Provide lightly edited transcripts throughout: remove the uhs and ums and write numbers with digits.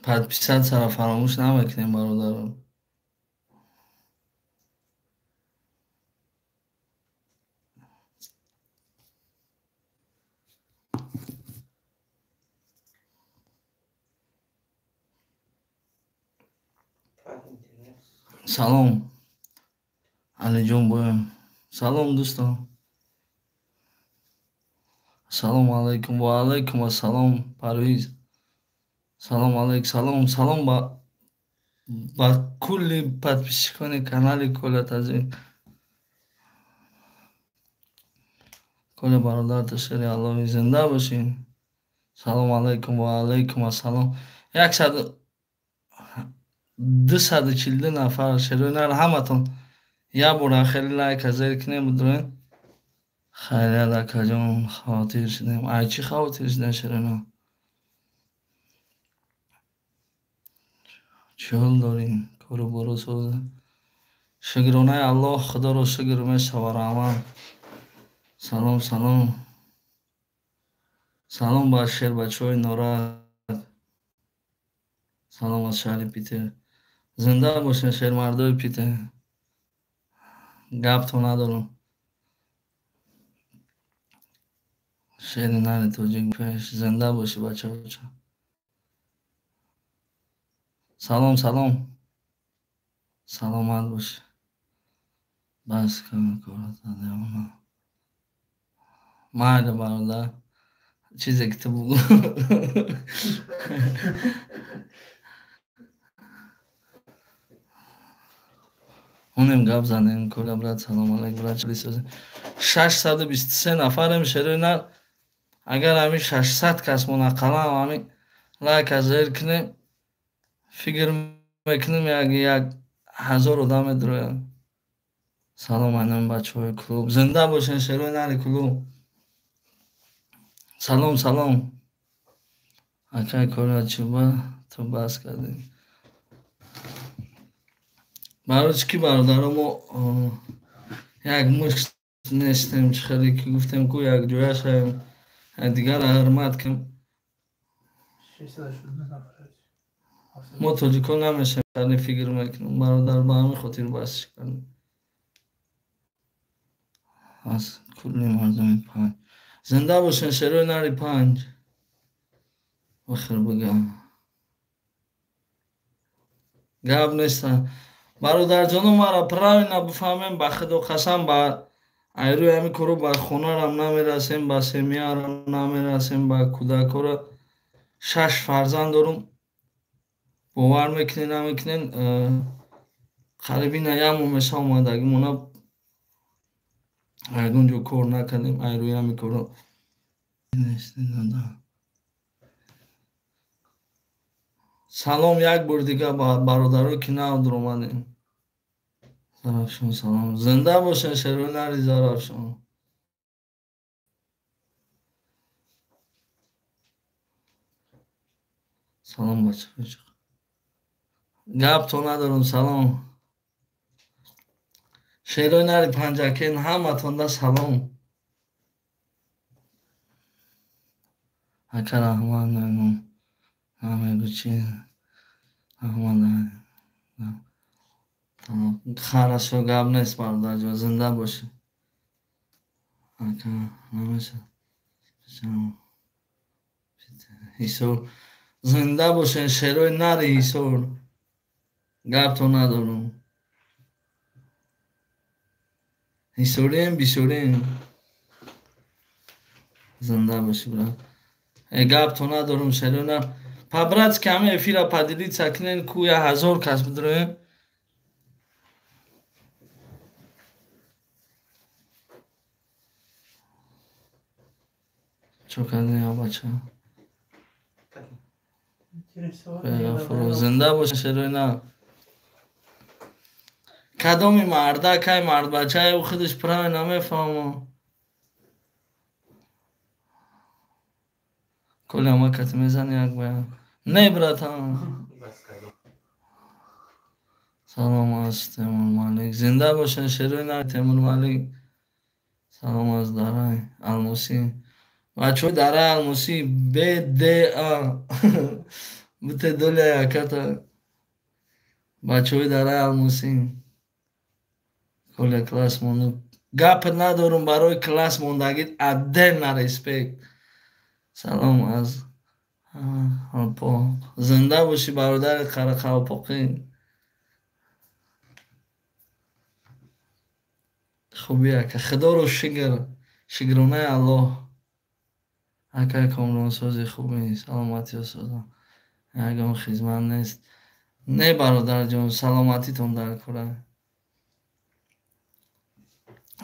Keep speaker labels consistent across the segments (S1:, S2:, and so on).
S1: Подписатьсяро фаромӯш намекунем, бародарон. Салом, Алиҷон боем. Салом, дӯстон. Салом алайкум. Ва алайкум ассалом, Парвиз. Салом алайк, салом, салом ба кулли подписчикони канали Коля Таҷик. Коля бародар, ту шери Аллоҳи, зинда бошӣ. Салом алайкум, ва алайкум ассалом. 142 нафар шерои нар, ҳаматон як бора хеле лайка зер кунем, бидроен. Хайрият, акаҷон, хавотир шудем. Ай чӣ хавотир шудем, шерои? Чӣ ҳол дорем? Кору бору соза? Шукронаи Аллоҳ, Худоро шукр мешава, раҳмат. Салом, салом. Салом ба шербачаҳои Норак. Салом аз шаҳри Питер. Зинда бошед, шермардои Питер. Гапто надорам. Шери нари тоҷик пеш. Зинда бошӣ, бачаҳоча. Салом, салом. Саломат бошӣ. Бас кун кората, девона. Майли, бародар. Чизе ки ту бугӯ. Онем гап занем, Коля брат, салом алейк, брат, 623 нафарем, шерои нар. Агар ҳамин 600 кас мо ақаллан ҳамин лайка зер кунем, фикр мекунем як ҳазор одам медрояд. Салом айнам бачаҳои клуб. Зинда бошен, шерои нари клуб. Салом, салом. Акай Коля, чӣ ба ту бас кардӣ? Барои чӣ ки, бародаро, мо як мушт нестем, чӣ хеле ки гуфтем ку, як ҷоя шавем, якдигарро ҳурмат кунем. Мо тоҷикон намешавем, фикр мекунем, бародар, ба ҳамин хотир бас кардем. Аз кулли мардуми Панҷ. Зинда бошен, шерои нари Панҷ. Охир бигам. Гап неста. Бародарҷоно, маро правильно бифаҳмем, ба Худо қасам, ба айрӯи ҳамин коро ба хонарам намерасем, ба семьярам намерасем, ба кӯдакҳоро. Шаш фарзанд дорум. Бовар мекунед, намекунед, қариб ина як моҳ меша омадагимона ягон ҷо кор накардем, айрӯи ҳамин коро. Салом як бор дига ба бародаро, ки нав дуромадем. Зарафшон, салом. Зинда бошен, шерои нари Зарафшон. Салом, бачаҳо. Гапто надорам, салом. Шерои нари Панҷакен, ҳаматонда салом. Ака, раҳмат мегӯм. Намегӯ чи? Раҳмат. Хорошо, гап нест, бародарҷон, зинда бошӣ. Ака, намешад. Ҳисор. Зинда бошен, шерои нари Ҳисор. Гапто надорам. Ҳисорием, бисёрием. Зинда бошӣ, брат. Гапто надорам, шерои нар. По-братски ҳама эфира поделиться кунен, ку 1000 кас бидроем. Чо кардем, я бача? Зинда боша, шерои нар. Кадоми мардак ай мардбачае, ӯ худаш правильно намефаҳмад. Коля, ма кати мезани як ба як? Не, братан. Салом аз Темур Малик. Зинда бошен, шерои нар Темур Малик. Салом аз Дарай Алмосӣ. Бачаҳои Дарай Алмосӣ, БДА. Бите доля яката. Бачаҳои дараи Алмосин. Коля класс монду. Гап надорум барои класс мондагит, отдельно респект. Салом аз Қалпоқ. Зинда бошӣ, бародари Қарақалпоқӣ. Хуби ака. Худоро шукр. Шукронаи Аллоҳ. Акай Комронсози хубӣ. Саломатиё созам. Ягон хизмат нест. Не, бародарҷон, саломатитон дар кора.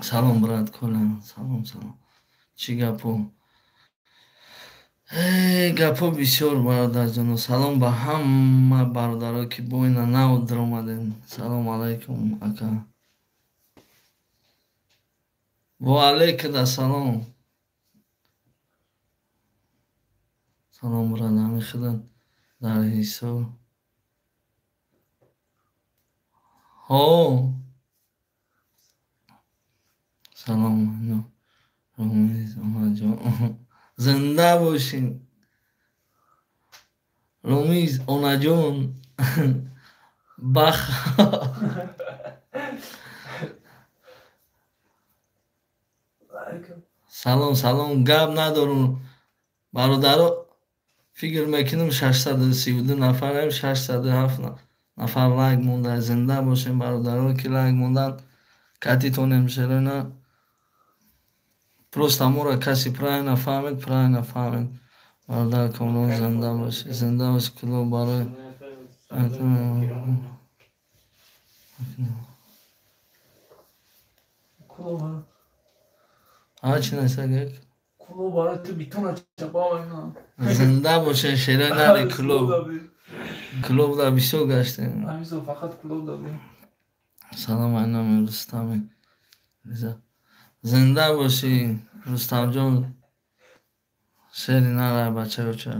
S1: Салом, брат Коля. Салом, салом. Чӣ гапо? Гапо бисёр, бародарҷоно. Салом ба ҳама бародаро, ки бо ина нав даромадем. Салом алайкум, ака. Ва алайкум ассалом. Салом, брат, ҳами худат дар ҳисоб. Ҳо. Салом, Ромиз, онаҷон. Зинда бошин. Ромиз, онаҷон. Бах. Салом, салом, гап надорум. Бародаро, фикр мекунам 632 нафарем, 607 нафар лайк монда. Зинда бошем, бародаро, ки лайк мондан. Катитонем шерона. Просто амора каси правильно фаҳмед, правильно фаҳмед. Бародар Комрон, зинда бошӣ, зинда бошӣ. Кулоб барои чӣ нестак? Зинда бошед, шерои нари клуб. Клуб да бисёр гаштем. Салом, айнами Рустами. Зинда бошӣ, Рустамҷон. Шери нара бачаюча.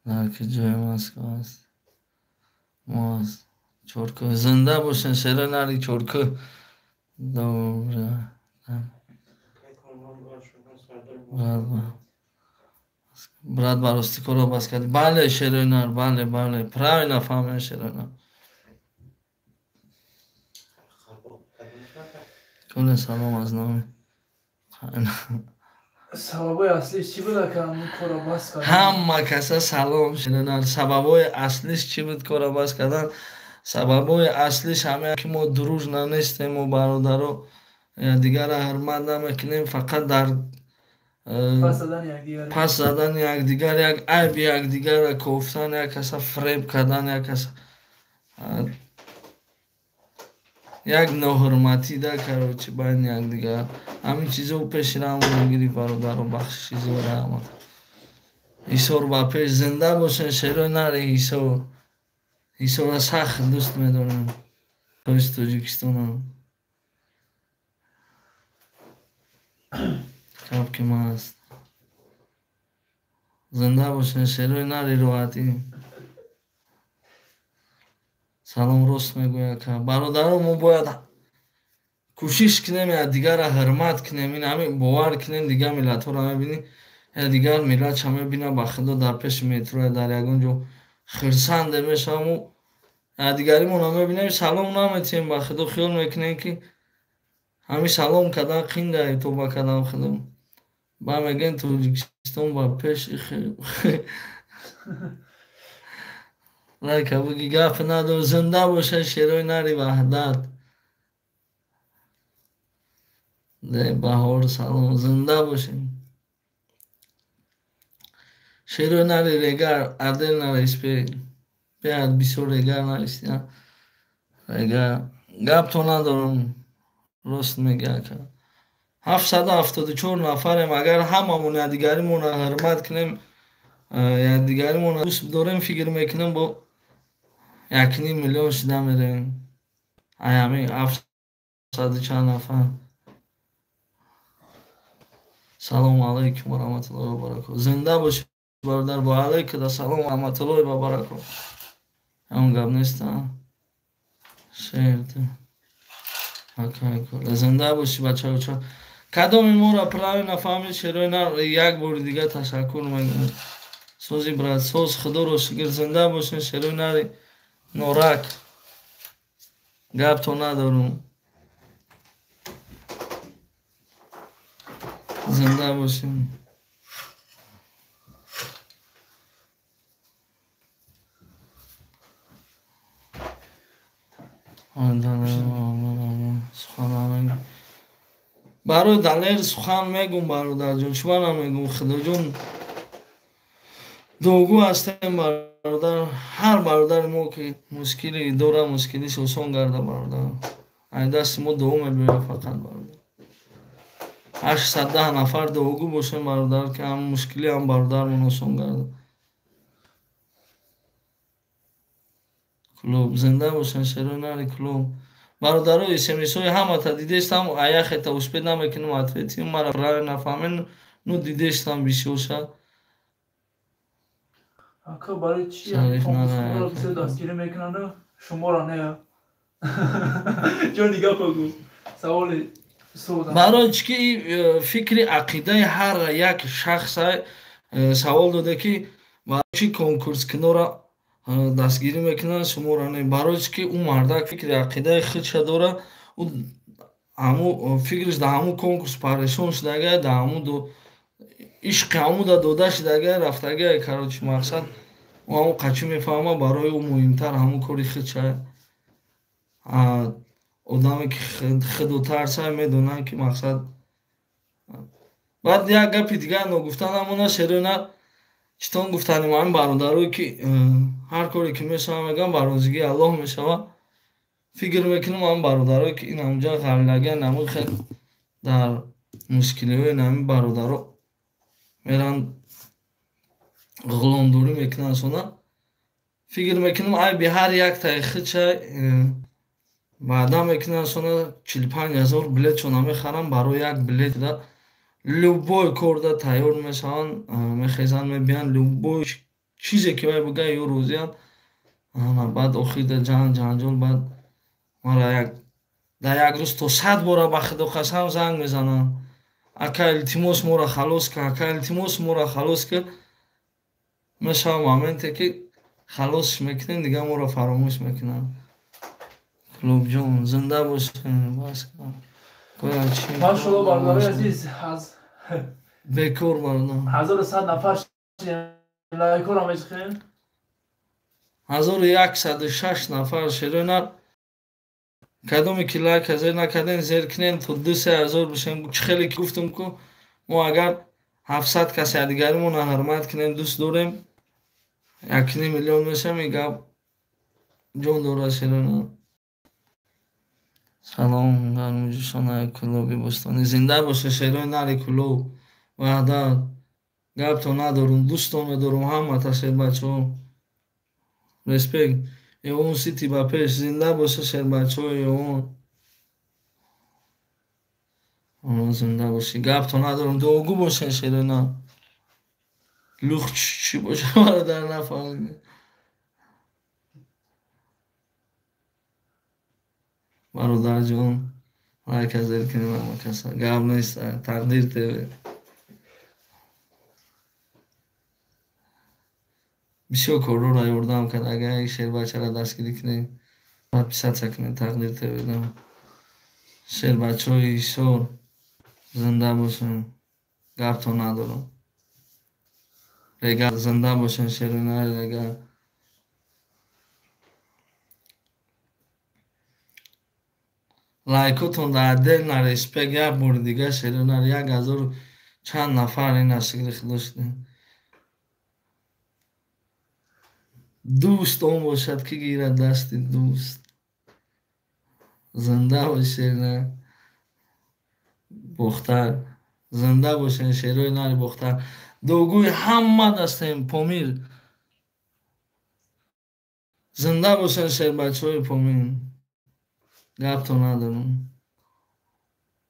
S1: Дар ки ҷои Москва аст? Мо аз Чоркӯ. Зинда бошед, шерои нари Чоркӯ. Добра. Брат, барости корро бас кардӣ. Бале, шерои нар, бале, бале. Правильно фаҳмед, шерои нар. Коля, салом аз номи.
S2: Сабабҳои аслиш чӣ буд, ака, корро бас кардан?
S1: Ҳама каса салом, шерои нар. Сабабҳои аслиш чӣ буд корро бас кардан? Сабабҳои аслиш ҳамеа ки мо дружна нестем, мо бародаро дигара ҳурмат намекунем, фақат дар пас задани якдигар, як айби якдигарро кофтан, як каса фреб кардан, як каса як ноҳурматӣ да, короче, байни якдигар. Ҳамин чизо пеши рамона гирифт, бародаро, бахшиши зиёд, раҳмат. Ҳисор ба пеш, зинда бошед, шерои нари Ҳисор. Ҳисорро сахт дӯст медорем. Тоҷи Тоҷикистонам. Гап ки маст. Зинда бошед, шерои нари роҳатӣ. Салом, рост мегӯяд ака. Бародаро, мо бояд кӯшиш кунем, якдигарро ҳурмат кунем, ин ҳамин бовар кунем, дигар миллатҳоро мебинӣ, дигар миллатша мебина, ба худо дар пеши метро ё дар ягон ҷо хирсанде мешавам, якдигаримонро мебинем, салом наметиҳем, ба худо хиёл мекунем, ки ҳамин салом кардан қинда тоба кардан худо. Ба мегӯем Тоҷикистон ба пеш. Лайка буги, гап надор. Зинда бошад шерои нари Ваҳдат. Баҳор, салом, зинда бошем. Шерои нари Регар, отдельно респект. Беҳад бисёр Регар навистия. Регар гапто надорам, рост мегӯяд ака. 774 нафарем, агар ҳамамон якдигаримонро ҳурмат кунем, якдигаримонро дӯст дорем, фикр мекунем, бо 1.5 миллион шуда меравем. Ай ҳамин 700 чанд нафар. Салому алайкум ва раҳматуллоҳи ва баракотуҳ. Зинда бошӣ, бародар, ва алайкум ассалом ва раҳматуллоҳи ва баракотуҳ. Ҳамон гап нест, шер зинда бошӣ, бачаоча. Кадоми моро правильно фаҳмид, шерои нар, як бори дига ташаккур мекунам. Сози брат, соз, худоро шукр, зинда бошен, шерои нари норак. Гапто надорум. Зинда бошем. Барои Далер сухан мегум, бародарҷон, чӣ намегум, худоҷон, дуогӯ ҳастем, бародар. Ҳар бародари мо ки мушкиле дора, мушкилиш осон гарда, бародар. Ай дасти мо дуо мебиёяд фақат, бародар. 810 нафар дуогӯ бошем, бародар, ки ҳам мушкили ҳам бародармон осон гарда. Клуб зинда бошен, шерои нари клуб. Бародаро, смсҳои ҳамата дидестам, аяхета успед намекунам ответим, мара правильно нафаҳмен, ну дидестам бисёрша.
S2: Ака, барои чи конкурсро бисёр дастгирӣ мекунанд, шуморо не? Ҷони гапа гӯ. Саволи.
S1: Барои чи ки фикри ақидаи ҳар як шахс савол дода, ки барои чи конкурскунора дастгирӣ мекунанд, шуморо не? Барои чи ки ӯ мардак фикри ақидаи худша дора, ӯ ҳаму фикриш дар ҳамун конкурс парешон шудагай, дар ҳамун ишқи ҳамуда дода шудагай, рафтагай, короче, мақсад ӯ ҳамун қачӣ мефаҳма, барои ӯ муҳимтар ҳамун кори худша. Одаме ки худу тарса, медонанд, ки мақсад. Баъд як гапи дигар ногуфта намона, шерона, читон гуфтанем, ҳамин бародарое ки ҳар коре ки мешава, мегӯям, ба розигии Аллоҳ мешава. Фикр мекунам, ҳамин бародарое ки ин ҳамҷа ғаллаган, ҳамин хел дар мушкилиҳои ҳамин бародаро меран, ғуломдорӣ мекунанд сона, фикр мекунам, айби ҳар яктаи худша ваъда мекунанд сона, 45 000 билетшона мехаранд, барои як билет любой корда тайёр мешаванд, мехезанд, мебиёнд, любой чизе ки вай бигӯяд, ё розиянд. Баъд охирда ҷанг, ҷанҷол. Баъд мара як дар як рӯз то 100 бора, ба худо қасам, занг мезананд: «Ака, илтимос, моро халос кун, ака, илтимос, моро халос кун». Мешава моменте ки халосш мекунем, дигар моро фаромӯш мекунанд. Клубҷон, зинда бошем, бас.
S2: Машалло, бародарои азиз, аз
S1: бекор, бародар.
S2: 1100 нафар лайкҳоро мечиқем.
S1: 1106 нафар, шерои. Кадоме ки лайка зер накардем, зер кунем, то 2-3 ҳазор бишем. Чӣ хеле ки гуфтам ку, мо агар 700 каси дигаримонро ҳурмат кунем, дӯст дорем, 1,5 миллион мешавем. Ин гап ҷон дорад, шерои. Салом, гармуҷӯшонаи клуби бӯстонӣ, зинда боша, шерои нари клуб Ваҳдат. Гапто надорум, дӯстон медорум ҳамата, шербачаҳо, респект. Эвон Сити ба пеш, зинда боша, шербачаҳои Эвон, зинда бошӣ. Гапто надорум, дуогӯ бошен, шерона. Лух чӣ боша, бародар, нафаҳмидем. Бародарҷон, лайка зер кунем ҳама каса. Гап нест, Тақдир ТВ. Бисёр корҳоро ёрдам кард. Агар як шербачаро дастгирӣ кунем, подписаться кунем Тақдир ТВ. Шербачаҳои Ҳисор, зинда бошен, гапто надорам. Рега, зинда бошен, шеронаи рега. Лайкотон дар отдельно, респект. Як бори дигар, шеронар, як ҳазору чанд нафар, ина шукри худо шудем. Дӯст он бошад, ки гирад дасти дӯст. Зинда бошед, Бохтар, зинда бошед, шерои нари Бохтар. Дуогӯи ҳама дастем, Помир, зинда бошед, шербачаҳои Помир. Гапто надорам,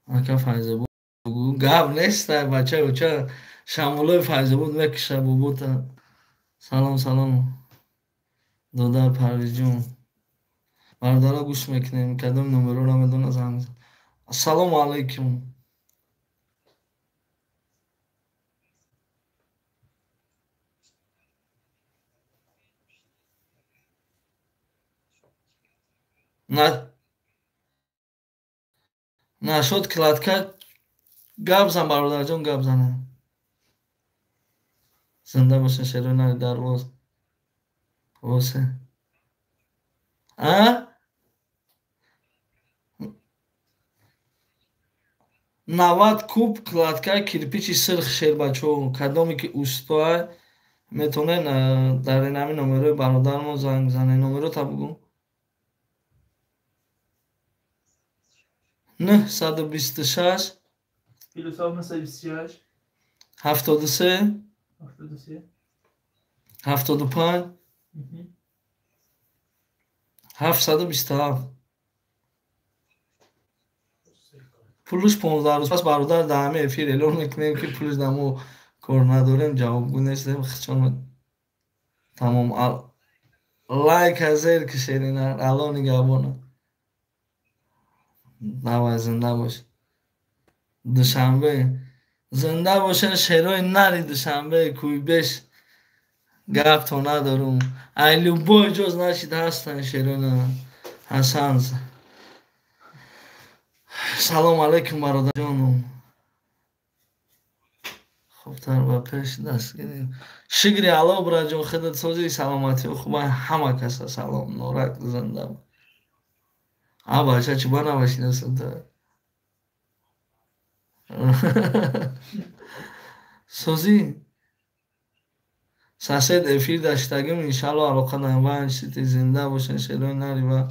S1: ака Файзобод, гап нест, бача оча шамолои Файзобод мекиша бобота. Салом, салом, додар Парвизҷон. Бародаро, гӯш мекунем, кадом номероро медона, занг. Ассалому алайкум. Нашуд кладка гап зан бародарҷон, гап занам. Зинда бошен шерои нари дарвоз. Восе. А? 90 куб кладка кирпичи сирх шербачо. Кадоме ки устоа метавонен дар ин ҳамин номерои бародармо занг бизанед. Номерота бугӯ. 926
S2: 926
S1: 73
S2: 73
S1: 75 727. Пулш 15 рӯз пас бародар дар ҳамин эфир эълон мекунем, ки пулш дар мо кор надорем, ҷавобгӯ нестем. Хичон тамом. Лайка зер кишед, Алло нигаҳбона. Давай, зинда бош. Душанбе. Зинда бошен шерои нари Душанбе, кӯйбеш. Гапто надорум. Ай любой ҷо значит ҳастан шерои на. Ҳасан. Салом алейкум бародарҷоном. Хубтар ба пеш дастгирӣ. Шукри Алло бираҷон, худат созӣ, саломатиё хуба, ҳама каса салом, норак зинда. А бача чӣ ба намешинасад? Созӣ? Сосед эфир даштагим, иншалло алоқа дар Ванҷ Сити. Зинда бошен шерои нари ва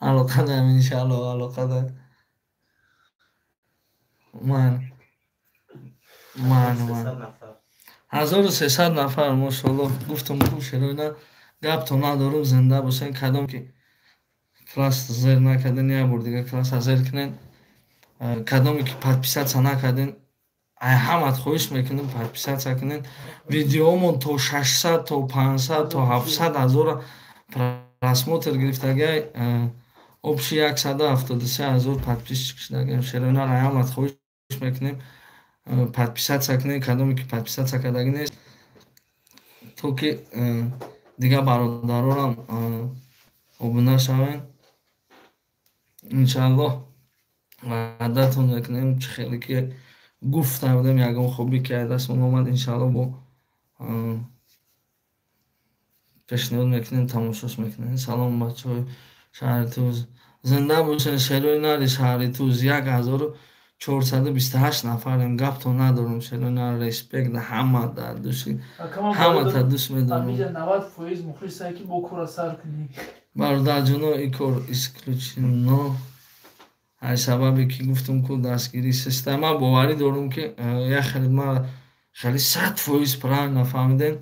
S1: алоқа даем, иншалло алоқа даем. Ман ман ман 1300 нафар, мошалло. Гуфтам ку шерои на гапто надорум, зинда бошен. Кадом ки класс зер накарден, як бор дига класса зер кунен. Кадоме ки подписаться накарден, ай ҳамат хоҳиш мекунем, подписаться кунен. Видеомон то 600, то 500, то 700 ҳазора просмотр гирифтагай, общий 173 ҳазор подписчик шудагем. Шерои нар, ай ҳамат хоҳиш мекунем, подписаться кунен. Кадоме ки подписаться кардагӣ нест, то ки дигар бародарорам обуна шавен. Иншаллоҳ ваъдатон мекунем, чӣ хеле ки гуфта будем, ягон хубӣ ки аз дастмон омад, иншаллоҳ бо пешниҳод мекунем, тамошош мекунем. Салом бачаҳои шаҳри Туз. Зинда бошен шерои нари шаҳри Туз. 1428 нафарем, гапто надорум шерои нар, респект ҳама дар души ҳамата дӯст медорум.
S2: Ҳамиҷа 90% мухлисае ки бо кора сар кунӣ.
S1: Бародарҷоно, ин кор исключено. Ай сабабе ки гуфтум ку дастгирӣ система, ман боварӣ дорум ки як хеле ма хеле 100% правильно фаҳмидем.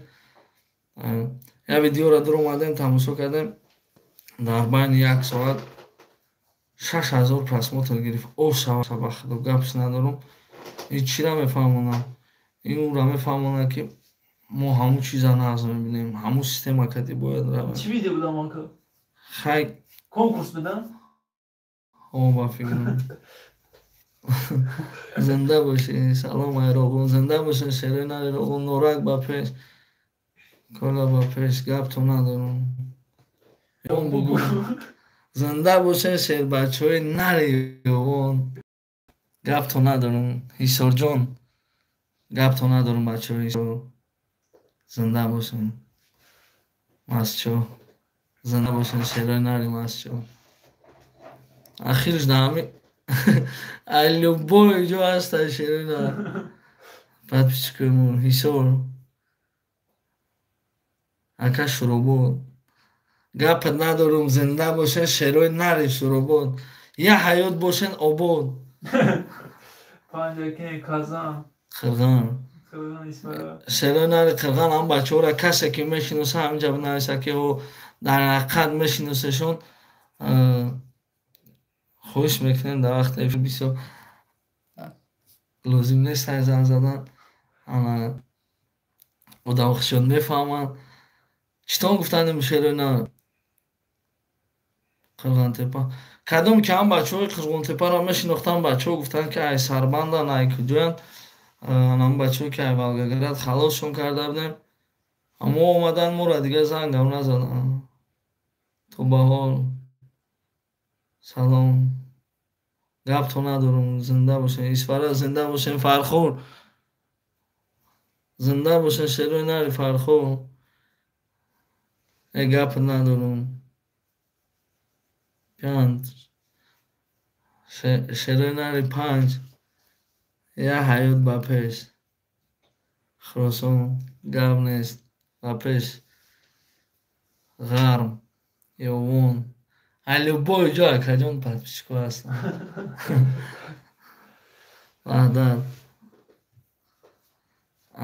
S1: Як видеоро дур омадем, тамошо кардем, дар байни як соат 6000 просмотр гирифт. О шава, ба худо, гапш надорум. Ин чира мефаҳмонам? Ин ӯра мефаҳмонад, ки мо ҳамун чиза нағз мебинем, ҳамун система кади бояд равем.
S2: Чӣ видео будам анка?
S1: Хай
S2: конкурс будам?
S1: О, ба фикрам. Зинда бошӣ, салом ай Роғун, зинда бошен шерои нари Роғун, норак ба пеш, кола ба пеш, гапто надорум. Ён бугӯ. Зинда бошен шербачаҳои нари Ёвон. Гапто надорум. Ҳисорҷон, гапто надорум, бачаҳои Ҳисор. Зинда бошен. Масчо. Зинда бошен шерои нари Масчо. Ахирш дар ҳами ай любой ҷо ҳастан шерои нар. Подписчикои Ҳисор. Ака Шуробод. Гапат надорум, зинда бошен шерои нари Шуробод. Я ҳаёт бошен обод.
S2: Панҷакент, Казан.
S1: Қирған.
S2: Қирған, Исмаил.
S1: Шерои нари Қирған, ҳам бачаҳоро касе ки мешиноса, ҳаминҷа бинависа, ки ҳо дар ҳақиқат мешиносешон. Хоҳиш мекунем, дар вақти эфир бисёр лозим нест занг задан. Ана одам худшон мефаҳманд. Читон гуфтанем шерои нар Қирғантепа. Кадом ки ҳам бачаҳои Қирғонтепаро мешинохтам, бачаҳо гуфтанд, ки ай Сарбандан, ай куҷоянд. Ам бачаҳо ки ай Волгоград халосшон карда будем. Аммо омадан моро дигар зангам назаданд. То ба ҳол салом. Гапто надорам, зинда бошен. Исфара зинда бошен, Фархур. Зинда бошен, шерои нари Фархур. Гап надорам. Панҷ. Шерои нари панҷ. Я ҳаёт ба пеш. Хуросон гап нест. Ба пеш. Ғарм. Ёвон. Ай любой ҷо акаҷон подписчико ҳастанд. Ваҳдат.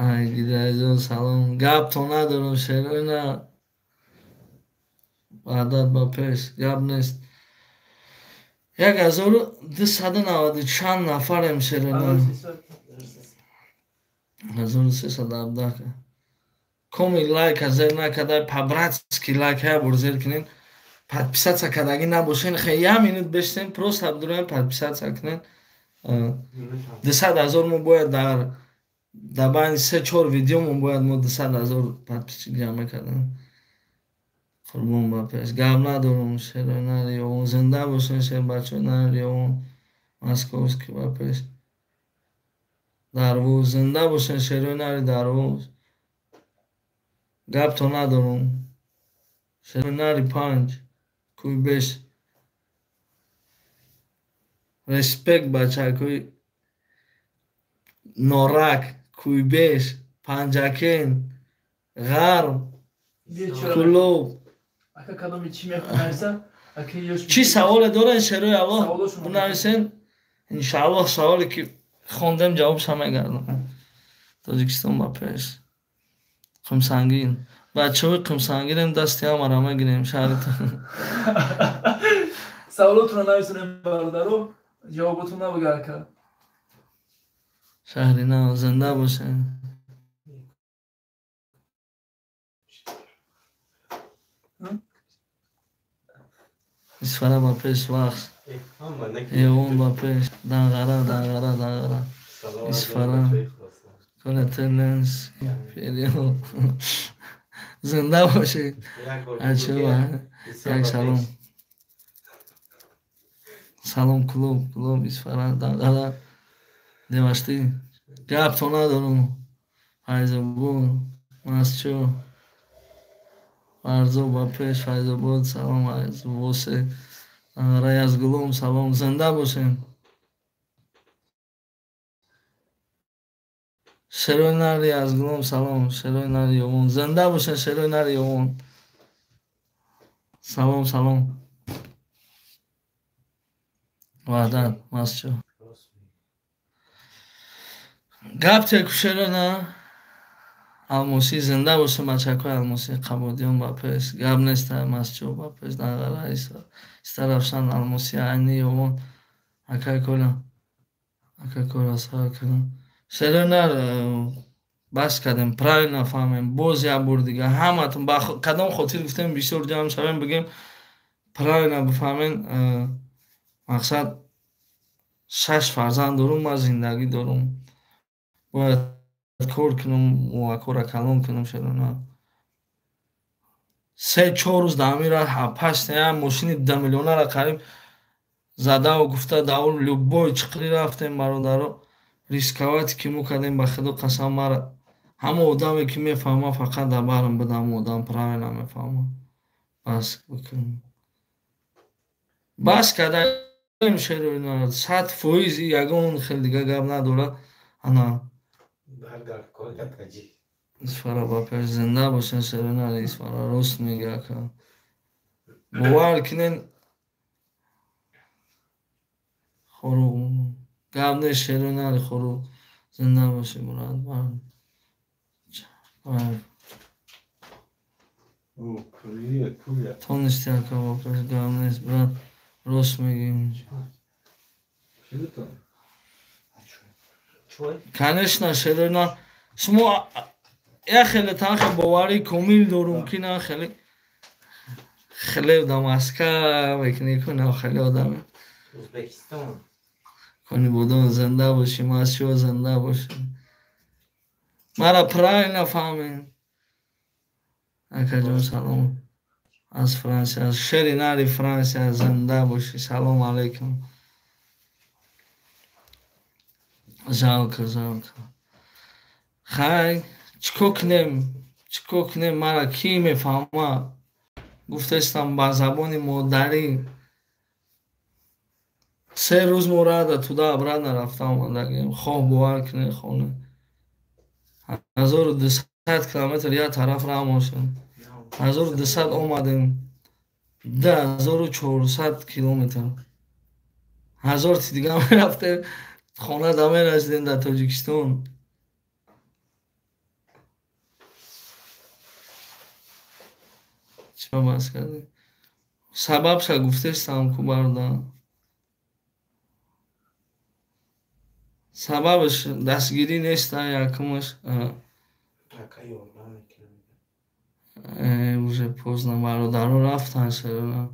S1: Ай гидаҷон салом. Гапто надорам, шерои на. Ваҳдат ба пеш. Гап нест. 1290 чанд нафарем шерои на. 1317. Коми лайка зер накарда, по-братски лайк ҳая бор зер кунед. Подписаться кардагӣ набошен, хе як минут бештен, просто абдураем подписаться кунед. 200 000 мо бояд дар байни 3-4 видео мо бояд мо 200 000 подписчик ҷамъ кардем. Қурбон ба пеш. Гап надорам, шерои нари ёвон. Зинда бошен, шер бачаҳои нари ёвон. Московский ба пеш. Дарвоз зинда бошен, шерои нари Дарвоз. Гапто надорам. Шерои нари панҷ. Кӯйбеш. Респект бачакои Норак, Кӯйбеш, Панҷакен, Ғарм, Кӯлоб. Чӣ саволе дорен, шерои Аллоҳ, бинависен. Иншааллоҳ саволе ки хондем ҷавобша мегардонем. Тоҷикистон ба пеш. Қумсангин. Бачаҳои Қумсангинем, дасти ҳамаро мегирем шаҳри.
S2: Саволотонро нависонем, бародаро, ҷавоботон набуга ака.
S1: Шаҳри нав зинда бошем. Исфара ба пеш, вақт. Ёвон ба пеш. Данғара, Данғара, Данғара. Исфара. Конателенс. Зинда бошед. Як салом. Салом клуб, клуб Исфара, Данғара. Деваштӣ. Гапто надорам. Файзобод, Масчо. Фарзо ба пеш, Файзобод, салом аз Восе. Данғара Язгулом, салом. Зинда бошем. Шерои нари Язгулом, салом. Шерои нари Ёвон. Зинда бошен, шерои нари Ёвон. Салом, салом. Ваҳдат, Масчо. Гап теку шеро на. Алмосӣ зинда бошем, бачакҳои Алмосӣ, Қабодиён ба пеш. Гап нест, Масчо ба пеш, Данғара, Истаравшан, Алмосӣ, Айни, Ёвон, акай Коля. Акай Коля сар кардам. Шерои нар бас кардем, правильно фаҳмем. Боз як бор дига ҳаматон ба кадом хотир гуфтем бисёр ҷамъ шавем, бигем правильно бифаҳмен. Мақсад 6 фарзанд дорум, ман зиндагӣ дорум. Бояд кор кунам, муваккора калон кунам шерона. 3-4 рӯз дар ҳамин раҳ пашт як мошини 2 миллионаро қариб задаву гуфта давр любой чиқрӣ рафтем, бародаро. Рисковать ки мо кардем, ба худо қасам, мара ҳама одаме ки мефаҳма, фақат дар барам буд ҳама одам правильно мефаҳма. Бас бикунем. Бас кардаем шероина 100% ягон хел дига гап надорад. Ана Исфара ба пеш зинда бошен, шероина Исфара рост мега ака. Бовар кунен хоруғ гап нест, шероина хоруғ зинда боши мурад. Тонисти ака ба пеш гап нест, брат, рост мегӯем. Конечно, шероина шумо як хеле танхе боварии комил дорум ки на хеле Хлеб да Москва мекунӣ, кунам хеле одаме.
S3: Ӯзбекистон.
S1: Кони будон зинда бошӣ, Москва зинда бошӣ. Мара правильно фаҳмем. Акаҷон салом. Аз Франсия, аз шери нари Франсия зинда бошӣ. Салом алейкум. Жалко, жалко. Хай, чӣ кор кунем? Чӣ кор кунем? Мара кӣ мефаҳма? Гуфтестам ба забони модарӣ. 3 рӯз мо рада туда обратно рафта омадагем. Хоҳ бовар кунед, хоҳ не. 1200 километр як тараф раҳ мошем. 1200 омадем. 2400 километр. 1000 ти дига мерафтем, хона да мерасидем дар Тоҷикистон. Чӣ бас кардем? Сабабша гуфтестам ку бародар. Сабабаш дастгирӣ нест, якумаш. Уже поздно, бародаро рафтан шерона.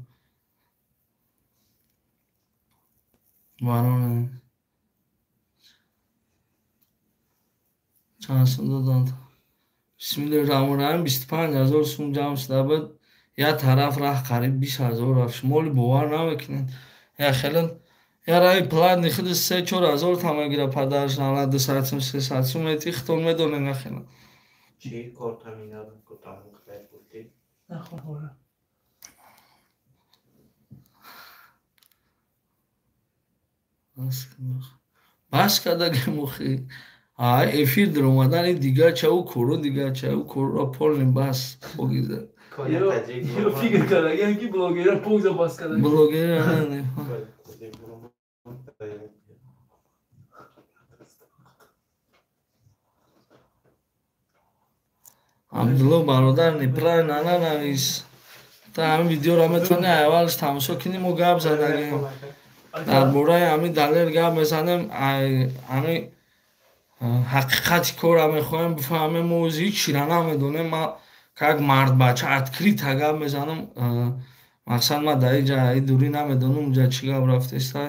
S1: Бароне. Чанд сум доданд? Бисмиллоҳи раҳмони раҳим, 25 000 сум ҷамъ шуда буд. Як тараф раҳ қариб 20 000 рафт. Шумо оли бовар намекунед. Я хеле я раи платни худи 3-4 ҳазор та мегира падараш, на 200 сум, 300 сум мети, худтон медонед нахела.
S3: Чӣ корта минадам ку тамом хеле пулти?
S2: Нахоҳора.
S1: Бас карда мухи. Ай эфир даромадани дигар ча ӯ коро, дигар ча ӯ корро полный бас погиза.
S2: Ё фикр кардагиам ки блогера погиза бас карда.
S1: Блогера не. Абдулло бародар неправильно нанавис. Та ҳамин видеоро метавонӣ аввалш тамошо кунӣ, мо гап задагем. Дар бораи ҳамин Далер гап мезанем, ҳамин ҳақиқати корро мехоҳем бифаҳмем. Мо ози ҳеҷ чиро намедонем. Ма как мардбача открыто гап мезанам. Мақсад ма дар инҷа и дурӣ намедонам, унҷа чӣ гап рафтеста.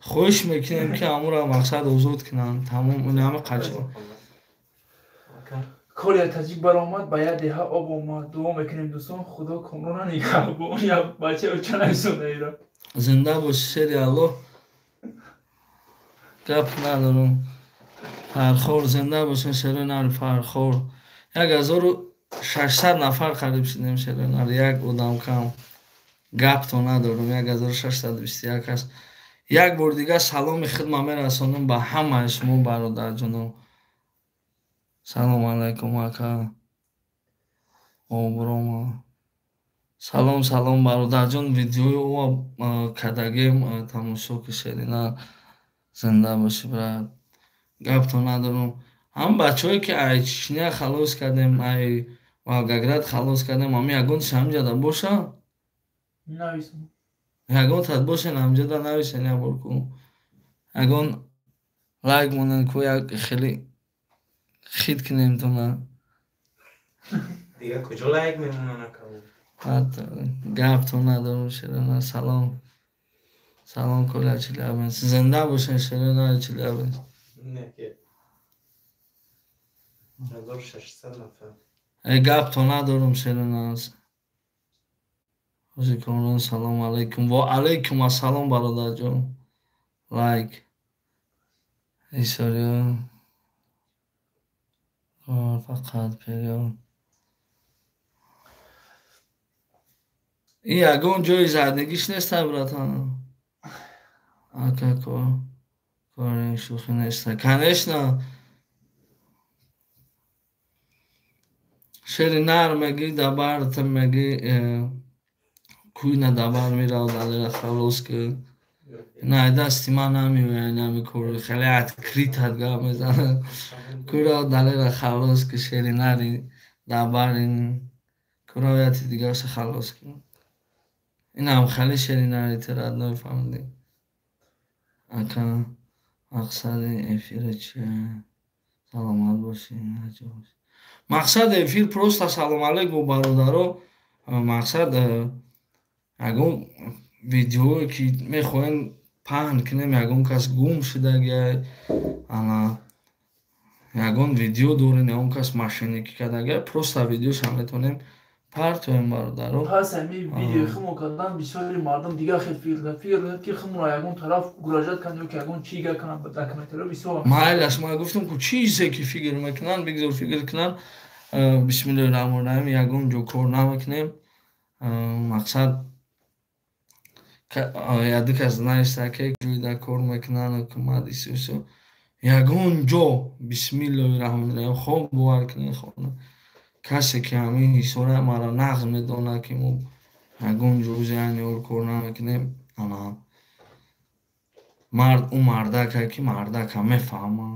S1: Хоҳиш мекунем ки ҳамуро мақсад озод кунанд. Тамом, ин ҳама қача.
S2: Кори таҷик баромад, ба як деҳа об омад. Дуо мекунем дӯстон, Худо Комрона нигаҳбон. Як бача оча нависонда ира.
S1: Зинда боши шери Аллоҳ. Гап надорам. Фархор зинда бошен шери нари Фархор. 1600 нафар қариб шудем шери нари, як одам кам. Гапто надорам, 1621 аст. Як бор дигар саломи хидма мерасонам ба ҳамаи шумо бародарҷонон. Салом алайкум ака. Оброма. Салом, салом бародарҷон, видеои ӯ кардагем, тамошо ки шерина. Зинда бошӣ брат. Гапто надорам. Ҳам бачаҳое ки ай Чечня халос кардем, ай Волгоград халос кардем, ҳами ягонташ ҳаминҷода боша?
S2: Нависам.
S1: Ягонтат бошен ҳаминҷода нависен як бор ку. Ягон лайк монен ку, як хеле хит кунем тона.
S3: Дига куҷо лайк мемонанд ака?
S1: Гапто надорам шерона. Салом. Салом Коля Челябинск. Зинда бошен шерона Челябинск.
S3: Не ки 1600 нафар.
S1: Гапто надорам шерона. Ҳоҷи Комрон салом алейкум. Ва алейкум ассалом бародарҷон. Лайк. Исориё. Фақат период. Ин ягон ҷои зардагиш неста братан. Ака кори шӯхӣ неста. Конечно. Шери нар мегӣ, дабарта мегӣ, куйна дабар мирав, Далера халос ки. На дасти ман намеояд ҳами кори. Хеле открыто гап мезанам. Куйра Далера халос ки, шери нари дабарин. Кура яти дигарша халос ки. Инам хеле шери нари ты родной фаҳмидӣ. Ака мақсади эфира чия? Саломат бошӣ, наҷо бошӣ. Мақсади эфир просто салом алейкум бародаро. Мақсад Ягон видеое ки мехоҳем паҳн кунем, ягон кас гум шудагиай, ана ягон видео дорем, ягон кас мошенникӣ кардагиай, просто видеоша метавонем партоем, бародаро.
S2: Пас ҳамин видеои худмо кардан бисёри мардум дигар хел фикр карданд, фикр карданд, ки худморо ягон тараф муроҷиат кунанд ё ки ягон чӣ гап кунанд дар комментариҳо бисёр.
S1: Майлаш, ман гуфтам, ку чизе ки фикр мекунанд, бигзор фикр кунанд. Бисмиллоҳи раҳмони раҳим, ягон ҷо кор намекунем. Мақсад, яду кас нависта, ки ҷойда кор мекунанд, ҳукумат исусу ягон ҷо. Бисмиллоҳи раҳмони раҳим, хоб бовар кунед, хона касе ки ҳамин ҳисора маро нағз медонад, ки мо ягон ҷо кор намекунем. Ана мард ӯ мардака, ки мардака мефаҳма.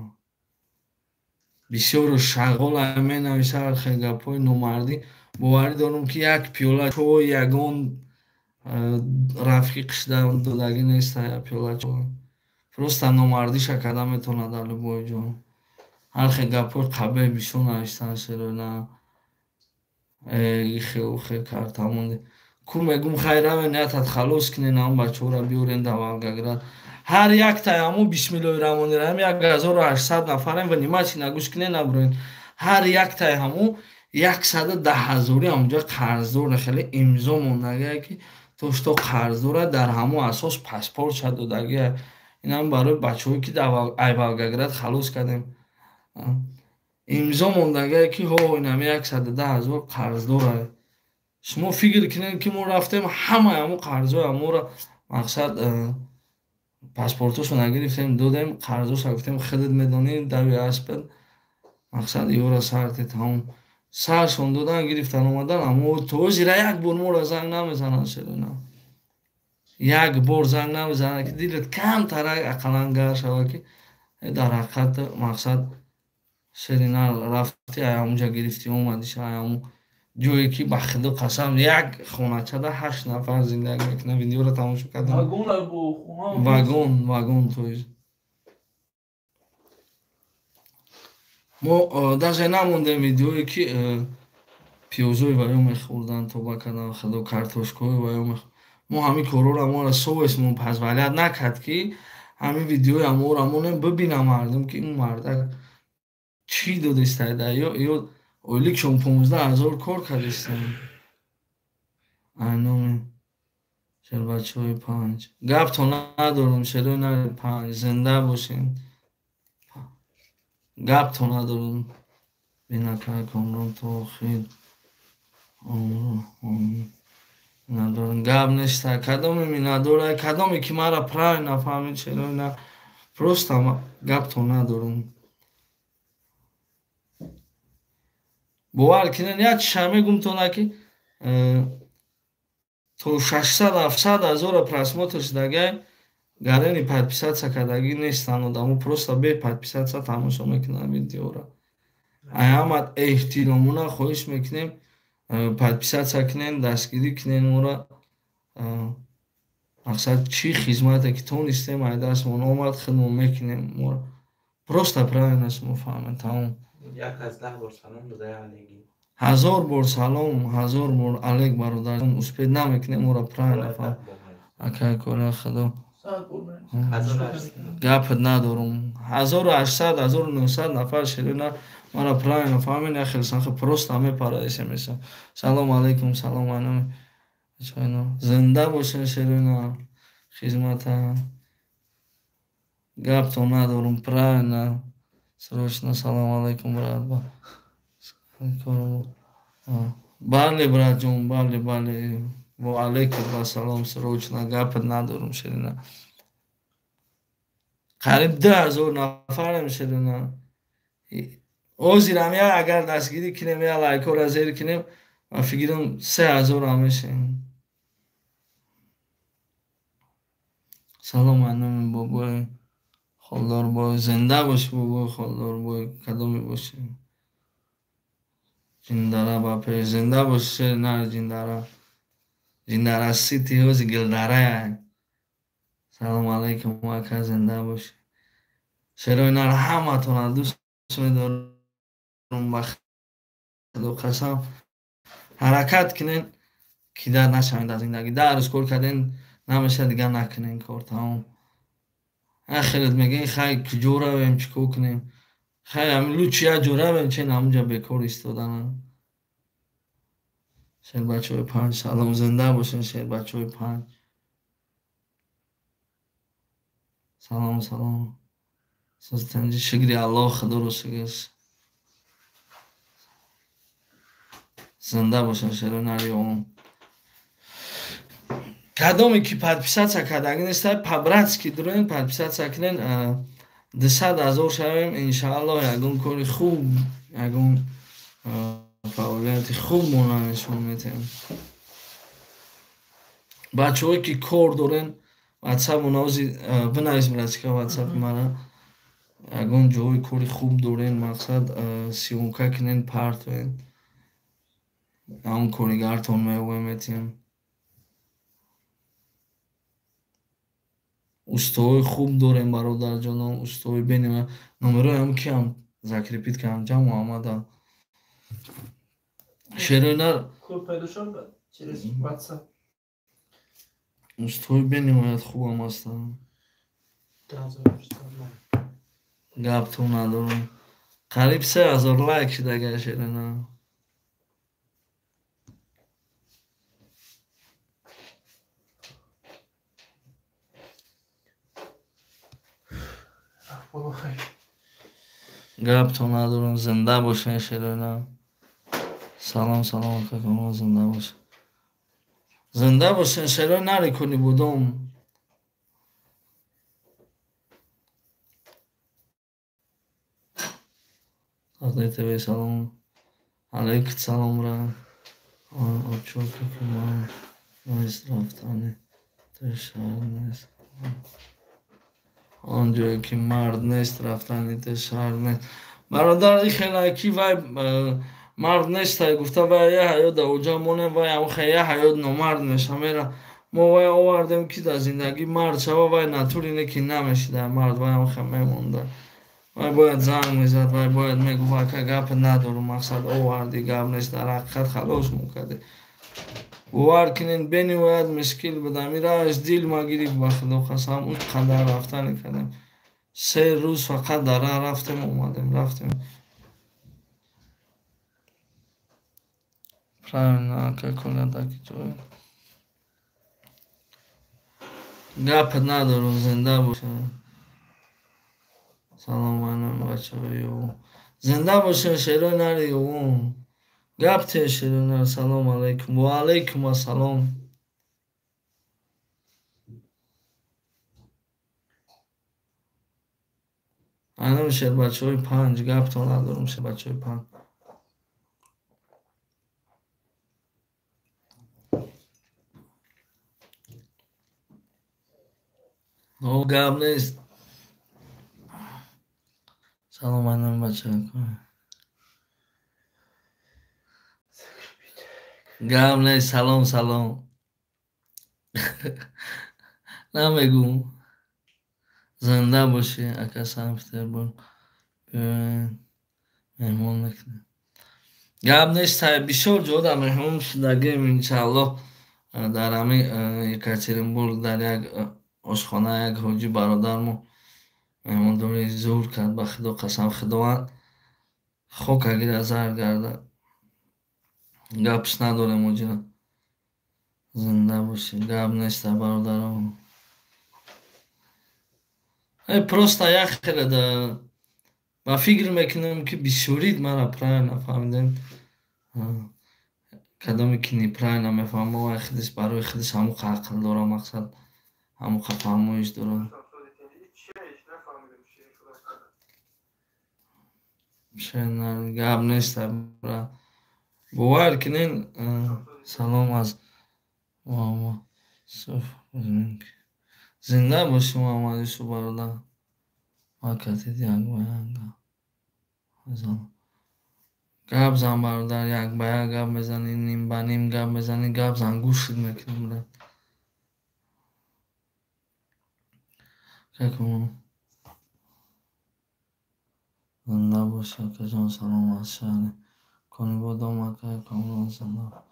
S1: Бисёру шағола менависа ҳар хел гапҳои номардӣ. Боварӣ дорам, ки як пиёла чой ягон рафиқишда додагӣ неста, як пиёла чой. Просто номардиша карда метавонад дар любой ҷо. Ҳар хел гапҳои қабеҳ бисёр навиштан, шероина ихе ухе картамонди ку. Мегум, хайр, равен, ятат халос кунен, ҳамн бачаҳоро биёрен дар Волгоград. Ҳар яктаи ҳамо, бисмиллоҳи раҳмони раҳим, 1800 нафарем, внимательно гӯш кунен, набуроен. Ҳар яктаи ҳамо 110 ҳазорӣ ҳамонҷо қарздор, хеле имзо мондагие, ки то что қарздора, дар ҳамо асос паспортша додагия. Инам барои бачаҳое, ки дар ай Волгоград халос кардем, имзо мондагие, ки ҳо, инами 110 ҳазор қарздора. Шумо фикр кунед, ки мо рафтем, ҳамаи ҳамо қарзҳои ҳаморо, мақсад, паспортошо нагирифтем, додем қарзоша, гуфтем, худат медонӣ, дави аспед, мақсад, ёра сарте тамом. Саршон додан, гирифтан, омадан. Аммо то ҳозира як бор моро занг намезананд, шерона, як бор занг намезананд, ки дилат камтарак ақаллан гар шавад, ки дар ҳақиқат, мақсад, шерина рафти, ҳамунҷа гирифтӣ, омадиша, ҳамун ҷое ки, ба худо қасам, як хоначада ҳашт нафар зиндагӣ мекунад. Видеоро тамошо кардам. Вагон, вагон, то есть мо даже намондем видеое, ки пиёзои ваё мехӯрданд, тоба кардан, худо, картошкаҳои ваё. Мо ҳамин корҳоро, моро совестмон позволять накард, ки ҳамин видеои ҳаморо монем, бибинам мардум, ки ин мардак чӣ додистада ё ойликшон 15 ҳазор кор кардистанд. Айноми шербачаҳои панҷ, гапто надорам, шерои нари панҷ, зинда бошем, гапто надорам. Бинакай Комрон то охир надорам, гап неста. Кадоме миннатдора, кадоме ки мара правильно фаҳмид, шерои на, просто гапто надорам. Бовар кунед, як чиша мегумтона, ки то 600, 700 ҳазора просмотр шудагай, гарени подписаться кардагӣ нестанд одамо, просто бе подписаться тамошо мекунанд видеоро. Ай ҳамат эҳтиромона хоҳиш мекунем, подписаться кунем, дастгирӣ кунем моро. Мақсад, чӣ хизмате ки тонистем, ай дастмон омад, худмон мекунем. Моро просто правильно шумо фаҳмед, тамом. Ҳазор бор салом, ҳазор бор алек, бародарҷон, успеть намекунем, моро правильно фаҳм. Акай кора, худо, гапат надорум. 1800, 1900 нафар, ширина, мара правильно фаҳмед. Яхел санхе просто мепара смс. Салом алейкум, салом, айноми зинда бошен, ширина, хизмата гапто надорум, правильно, срочно. Салом алейкум, брат. Бале, братҷон, бале, бале, ва алейкум ассалом. Срочно, гапат надорум, ширина. Қариб 2000 нафарем, ширина. Ҳозирам я агар дастгирӣ кунем, я лайкҳоро зер кунем, ба фикрам, 3000-ам мешем. Салом, айноми бобои холдорбой, зинда бошӣ, бобои холдорбой, кадоме бошӣ. Ҷиндара ба пеш, зинда бошӣ, шери нар, ҷиндара, ҷиндара сити ҳози гилдарая. Салому алайкум, ака, зинда бошӣ, шерои нар, ҳаматонро дӯст медорам, ба худо қасам. Ҳаракат кунед. Кидар нашавед аз зиндагӣ. 10 рӯз кор карден, намешавад, дигар накунен кор, тамом. Ахират мегӯен, хай куҷо равем, чӣ кор кунем? Хай ҳамин лучи як ҷо равем, чен ҳамунҷа бекор истоданам. Шербачаҳои панҷ, салом, зинда бошен, шербачаҳои панҷ. Салом, салом. Созтанҷи, шукри Аллоҳ, худоро шукр. Зинда бошен, шерои нари он. Кадоме ки подписаться кардагӣ нестай, по-братски дуроен, подписаться кунен, 200 000 шавем, иншааллоҳ, ягон кори хуб, ягон фаъолияти хуб мона нишон медиҳем. Бачаҳое ки кор дорен, ватсап онаози бинавис, братчика, ватсапи мара. Ягон ҷои кори хуб дорен, мақсад съёмка кунен, партоен. Ҳамон коригартон меоем, метиҳем. Устоҳои хуб дорем, бародарҷонон, устоҳои бениҳоят. Номерои ҳам киам закрепить кардам, ҷа Муҳаммада. Шерои нар
S2: Кор пайдо шуд через WhatsApp.
S1: Устоҳои бениҳоят хубам ҳастанд. Гаптон надорам. Қариб 3000 лайк шидага, шерои нар. Гаптон надорам, зинда бошен, шерои нар. Салом, салом, акакамон, зинда бошен. Зинда бошен, шерои нари куни будом. Тақдир ТВ, салом. Алейкум салом ра. Обчорка куман. Нест рафтани. Тешар нест. Он ҷое ки мард нест, рафтани тешар нест. Бародар, и хелаки вай мард нестай гуфта, вай я ҳаёт дар оҷа монем, вай амхе я ҳаёт номард меша мера. Мо вай овардем ки дар зиндагӣ мард шава, вай натури не ки намешида мард, вай амхе мемонда. Вай бояд занг мезад, вай бояд мегуфт, ака гап надорум, мақсад оварди, гап нест, дар ҳақиқат халос мукарди. Бовар кунед, бениҳоят мушкил буд. Ами рааш дил ма гирифт, ба худо қасам, он қадар рафтане кардем. 3 рӯз фақат дар раҳ рафтем, омадем, рафтем. Правильно, ака Коля, даки ҷой. Гап надорум, зинда бошед. Салом алайкум, бачаҳои ю. Зинда бошед, шерои нари ю. Гап те, шерои нар, салом алайкум. Ва алайкум ассалом. Анам шербачаҳои панҷ, гаптон надорум, шербачаҳои панҷ. О, гап нест. Салом алайкум, бачаҳо. Гап нест, салом, салом. Намегӯм. Зинда бошӣ, ака Санкт-Петербург. Меҳмон мекунем. Гап нест, бисёр ҷо дар меҳмон шудагем, иншааллоҳ. Дар ҳамин Екатеринбург дар як ошхона як ҳоҷи бародармо меҳмондорӣ зур кард, ба худо қасам, худованд хок агира зар гардад. Гапш надорем ҳоҷира. Зинда бошӣ, гап нест, бародарон. Просто як хеле ба фикр мекунам ки бисёрид мара правильно фаҳмидем. Кадоме ки неправильно мефаҳма, вай худаш барои худаш ҳамуқа ақл дора, мақсад ҳамуқа фаҳмоиш дора. Гап нест, бра. Бовар кунен, салом аз Муҳаммад Юсуф. Зинда бошӣ, Муҳаммад Юсуф бародар. Ма катид як ба як гап. Гап зан, бародар, як ба як гап мезанӣ, ним ба ним гап мезанӣ, гап зан, гӯшт мекунам, брат. Зинда бошӣ, акаҷон, салом аз шаҳри Конибодом, акай Комрон, зинда.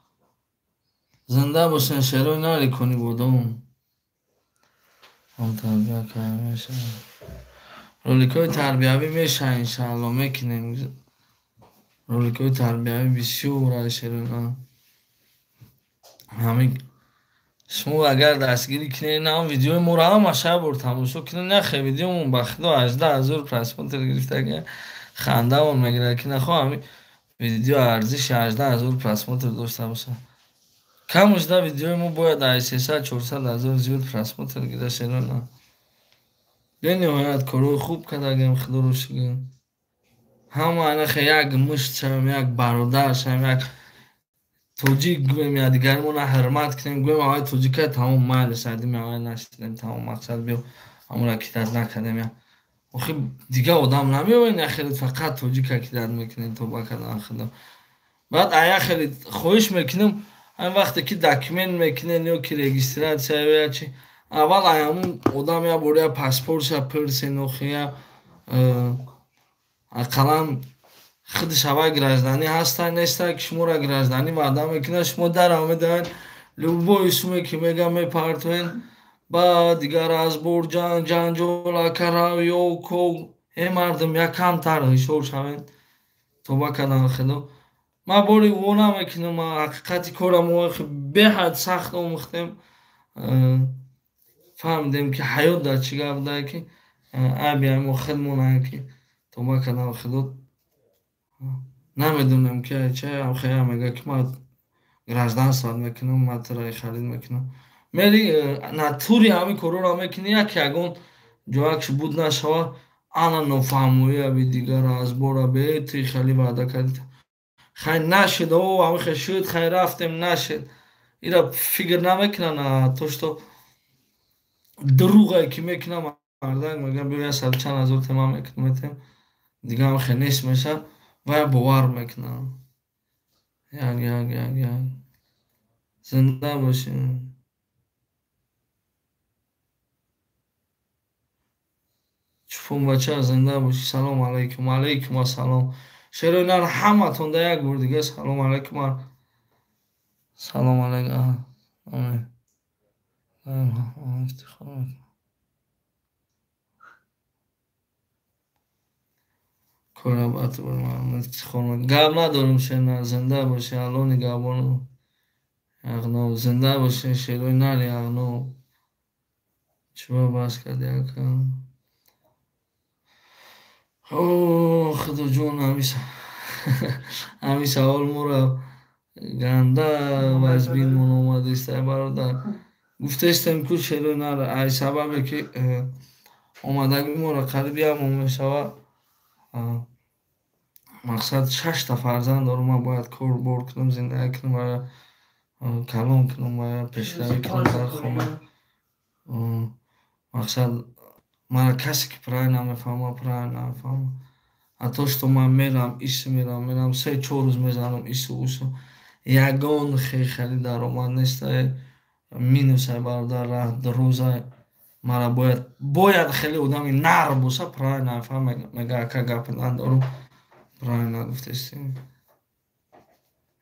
S1: Зинда бошен, шерои нари куни бодом. Тарбия карда мешавад. Роликҳои тарбиявӣ мешавад, иншаалло мекунем. Роликҳои тарбиявӣ бисёр аз шерои нар. Ҳамин шумо агар дастгирӣ кунед, нам видеои моро ҳама шаб бор тамошо кунед, нахе видеомон ба худо 18 000 просмотр гирифтага, хандаон мегирад, ки нахо ҳамин видео арзиши 18 000 просмотр дошта бошад. Кам шуда видеои мо бояд аз 300-400 ҳазор зиёд просмотр гирад, шерона. Бениҳоят корҳои хуб кардагем, худоро шукр. Ҳама анахе як мушт шавем, як бародар шавем, як тоҷик гӯем, якдигаримона ҳурмат кунем, гӯем аввали тоҷика тамом майли сардими аввал нашидем, тамом мақсад биё ҳамонро кидат накардем. Охи дигар одам намеояд, яхеле фақат тоҷика кидат мекунем, тоба кардан худо. Баъд аяхеле хоҳиш мекунем, ҳамин вақте ки документ мекунен ё ки регистрация ё я чи, аввал ҳамун одам як бор я паспортша пурсен, охи я ақаллан худаш аввал гражданӣ ҳаста неста, ки шуморо гражданӣ ваъда мекунад, шумо дарам медиҳед, любой суме ки мегӯям мепартоен, баъд дигар разбор, ҷанг, ҷанҷол, акарав ё ко. Э мардум, якамтар ҳушёр шавед, тоба кардан худо. Ман бори ӯ намекунам, ҳақиқати корро мо беҳад сахт омӯхтем, фаҳмидем, ки ҳаёт дар чӣ гап буда, ки айби мо худмонанд, ки тоба кардан худо намедонем, ки ча хея мега, ки ман гражданство мекунам, ман туро харид мекунам. Мери натури ҳамин корҳоро мекунӣ, як ягон ҷоякш буд нашава, ана нофаҳмоия би дигар разбора бе ти хеле ваъда кардӣ, хай нашид, о ҳамин хел шуд, хай рафтем, нашид. Ира фикр намекунанд, то что дурӯғае ки мекунам, мардак мегӯям, биё як саду чанд ҳазор тема мекунам, метем, дигар ҳам хел нест мешавад, вая бовар мекунам. Як як як як зинда бошем. Чупонбача, зинда бошӣ. Салом алайкум. Алайкум ассалом. Шерои нар, ҳаматонда як бор дига салом алайкум. Салом алайкум. Амин. Ифтихор мекунам. Гап надорем, шер, зинда бошӣ, Алло нигаҳбон. Яғноб, зинда бошӣ, шерои нар, яғноб. Чиба бас кардӣ, ака? О, худоҷон, ҳамин савол моро ганда вазбинмон омадист, ай бародар. Гуфтаистем ку, шерои нар, ай сабабе ки омадагӣ моро қариб як моҳ мешавад, мақсад шашта фарзанд дорам, ман бояд кор бор кунам, зиндагӣ кунам ва калон кунам ва пешравӣ кунам дар хона. Мақсад мара касе ки правильно мефаҳмад, правильно намефаҳмад. А то что ман мерам, ису мерам, мерам, 3-4 рӯз мезанам ису усу, ягон хеле даромад нест, минусай, бародар, рӯзай. Мара бояд хеле одами нар боша, правильно нафаҳм, мега, ака, гап надорум, правильно гуфтестем.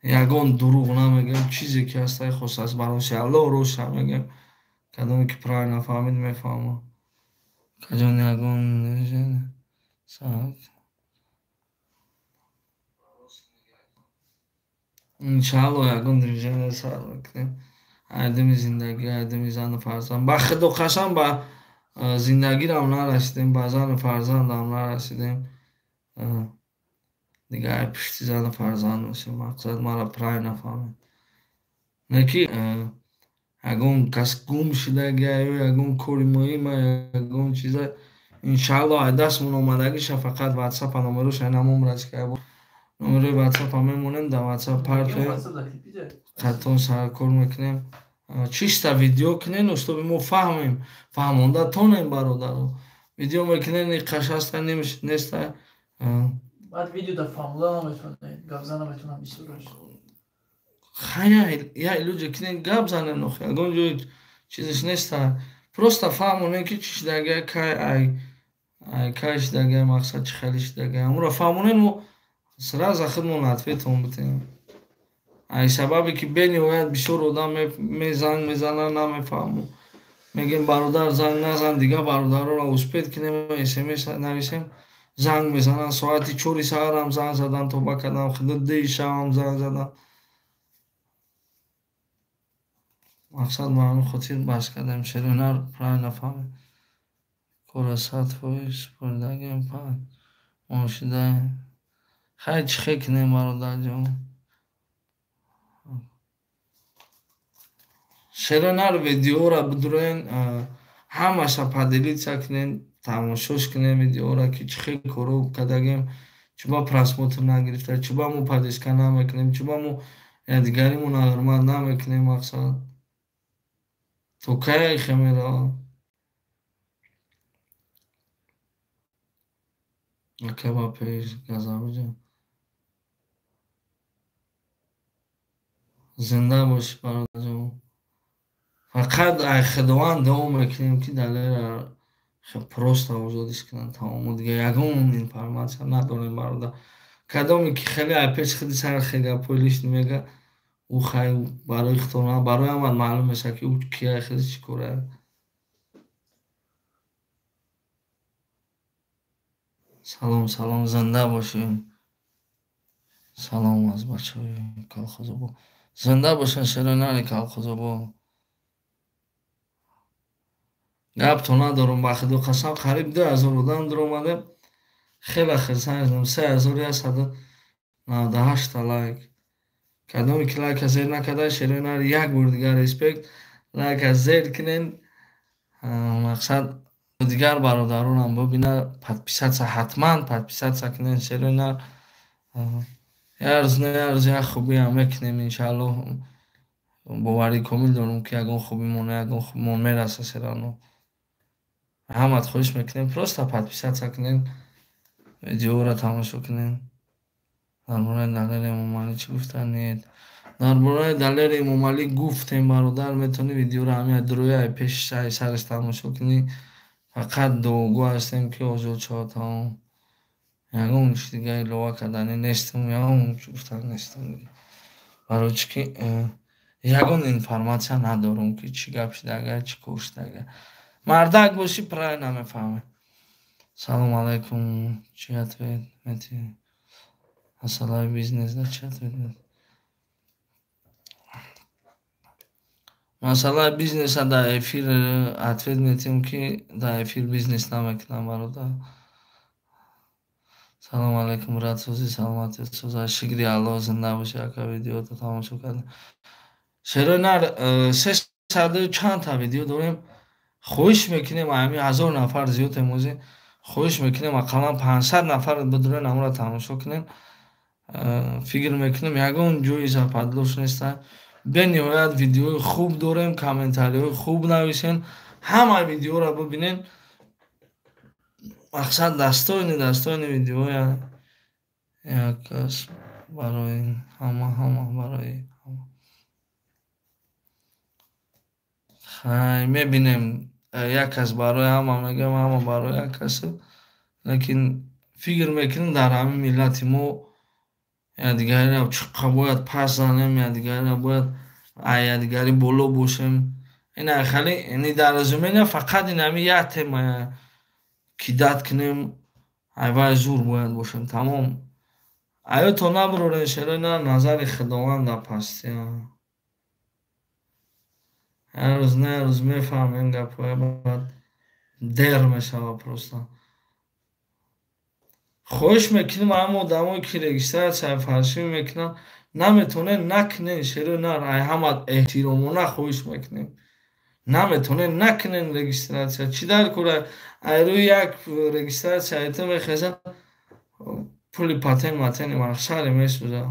S1: Ягон дурӯғ намегӯем, чизе ки ҳастай хос аст барои Аллоҳ, роша мегӯем. Кадоме ки правильно фаҳмид, мефаҳмад. Акаҷон, ягон иншаалло ягон движение сар мекунем. Айдими зиндагӣ, айдими зану фарзанд. Ба худо қасам, ба зиндагирам нарасидем, ба зану фарзандам нарасидем. Дигар ай пушти зану фарзанд мешем. Мақсад мара правильно фаҳмед. Не ки ягон кас гум шудагия ё ягон кори муҳима, ягон чиза, иншаалло ай дастмон омадагиша, фақат ватсапа номерош ай намомрас, ки номерои ватсапа мемонем, дар ватсап партоем, қатон саркор мекунем. Чиста видео кунен, чтобы мо фаҳмем, фаҳмонда тонем, бародаро. Видео мекунен, қаш ҳаста, неста.
S2: Баъд видео да фаҳмода наметавонед, гап зан наметавонам бисёраш.
S1: Хая, я илоҷе кунен, гап занем, охи ягон ҷои чизаш неста. Просто фаҳмонем, ки чӣ шудагия, кай ай кай шудагия, мақсад чӣ хеле шудагия. Ҳамонро фаҳмонем, мо сразу худмон ответон битем. Ай сабабе ки бениҳоят бисёр одам занг мезананд, намефаҳму. Мегем бародар занг назан, дигар бародаронро успеть кунем, смс нависем, занг мезананд. Соати 4 саҳарам занг задан, тоба кардам, худо 2 шабам занг задан. Мақсад ба ҳамин хотир бас кардем. Шеринар правильно фаҳмед. Кора 100% супоридагем 5 моҳ шуда. Хай чӣ хел кунем бародарҷон? Шеринар видеоро бидурен, ҳамаша поделиться кунен, тамошош кунем видеоро, ки чӣ хел коро кардагем, чӯба просмотр нагирифта, чӯба мо подписка намекунем, чӯба мо якдигаримонро ҳурмат намекунем. Мақсад то кай хел меравад? Ака ба пеш Газабиҷон. Зинда бошӣ бародарҷон. Фақат ай Худованд дуо мекунем, ки Далера просто озодиш кунанд тамому. Дигар ягон информатсия надорем бародар. Кадоме ки хеле ай пеши худи сар хел гапҳои лишний мега, ӯ хай барои худтон, барои ҳамат маълум мешавад, ки ӯ кия, хеле чӣ кора. Салом, салом, зинда бошем. Салом аз бачаҳои колхозобод. Зинда бошен шеронари колхозобод. Гапто надорум, ба Худо қасам, қариб 2000 одам дуромадем. Хеле хирсан шудам. 3198 та лайк. Кадоме ки лайка зер накарда, шеронари як бор дигар респект, лайка зер кунен. Мақсад дигар бародаронам бибина, подписаться ҳатман подписаться кунен шеронар. Як рӯз не як рӯз як хубиам мекунем иншааллоҳ. Боварӣ комил дорум, ки ягон хубимон, ягон хубимон мераса серано. Ҳамат хоҳиш мекунем, просто подписаться кунен, видеоро тамошо кунен. Дар бораи Далери Эмомалӣ чӣ гуфтанед? Дар бораи Далери Эмомалӣ гуфтем бародар, метавонӣ видеоро ҳамин дурои ай пеши ай сараш тамошо кунӣ. Фақат дуогӯ ҳастем, ки озод шавад тамом. Ягон чиз дига илова карданӣ нестам, ягон чиз гуфтан нестам. Барои чӣ ки ягон информатсия надорум, ки чӣ гап шудага, чӣ кор шудага. Мардак бошӣ правильно мефаҳмӣ. Салом алайкум, чӣ ответ метиҳӣ? Масъалаи бизнес да чӣ ответ метиҳӣ? Масъалаи бизнеса дар эфир ответ метиҳем, ки дар эфир бизнес намекунам бародар. Салом алайкум, брат, сӯзи саломатӣ сӯза. Шукри Аллоҳ, зинда бошӣ ака, видеото тамошо кардем. Шеронар 300 чанд та видео дорем. Хоҳиш мекунем ҳамин 1000 нафар зиёд эмози. Хоҳиш мекунем ақаллан 500 нафар бидурен амро тамошо кунем. Фикр мекунем ягон ҷои западлош неста. Бениҳоят видеои хуб дорем, комментариҳои хуб нависен, ҳама видеоро бибинен. Мақсад достойни достойни видеоя як кас барои ҳама, ҳама барои ҳама. Хай мебинем, як кас барои ҳама мегӯям, ҳама барои як кас. Лекин фикр мекунем дар ҳамин миллати мо якдигариро чӣ бояд пас занем, якдигариро бояд якдигари боло бошем. Ин хали недоразумения фақат ин ҳамин як тема кидат кунем, айвай зур бояд бошем, тамом. Аёто набурорен шерои на назари Худованд дар пастия. Ҳар рӯз на рӯз мефаҳмем гапҳоя, баъд дер мешава просто. Хоҳиш мекунем ҳама одамое ки регистратсияи фалшивӣ мекунанд, наметавонед накунен шерои нар, ай ҳама эҳтиромона хоҳиш мекунем. Наметавонед накунен регистратсия. Чӣ дар кора ай рӯи як регистратсия айта мехезад, пули патент матени махшаре месӯзад.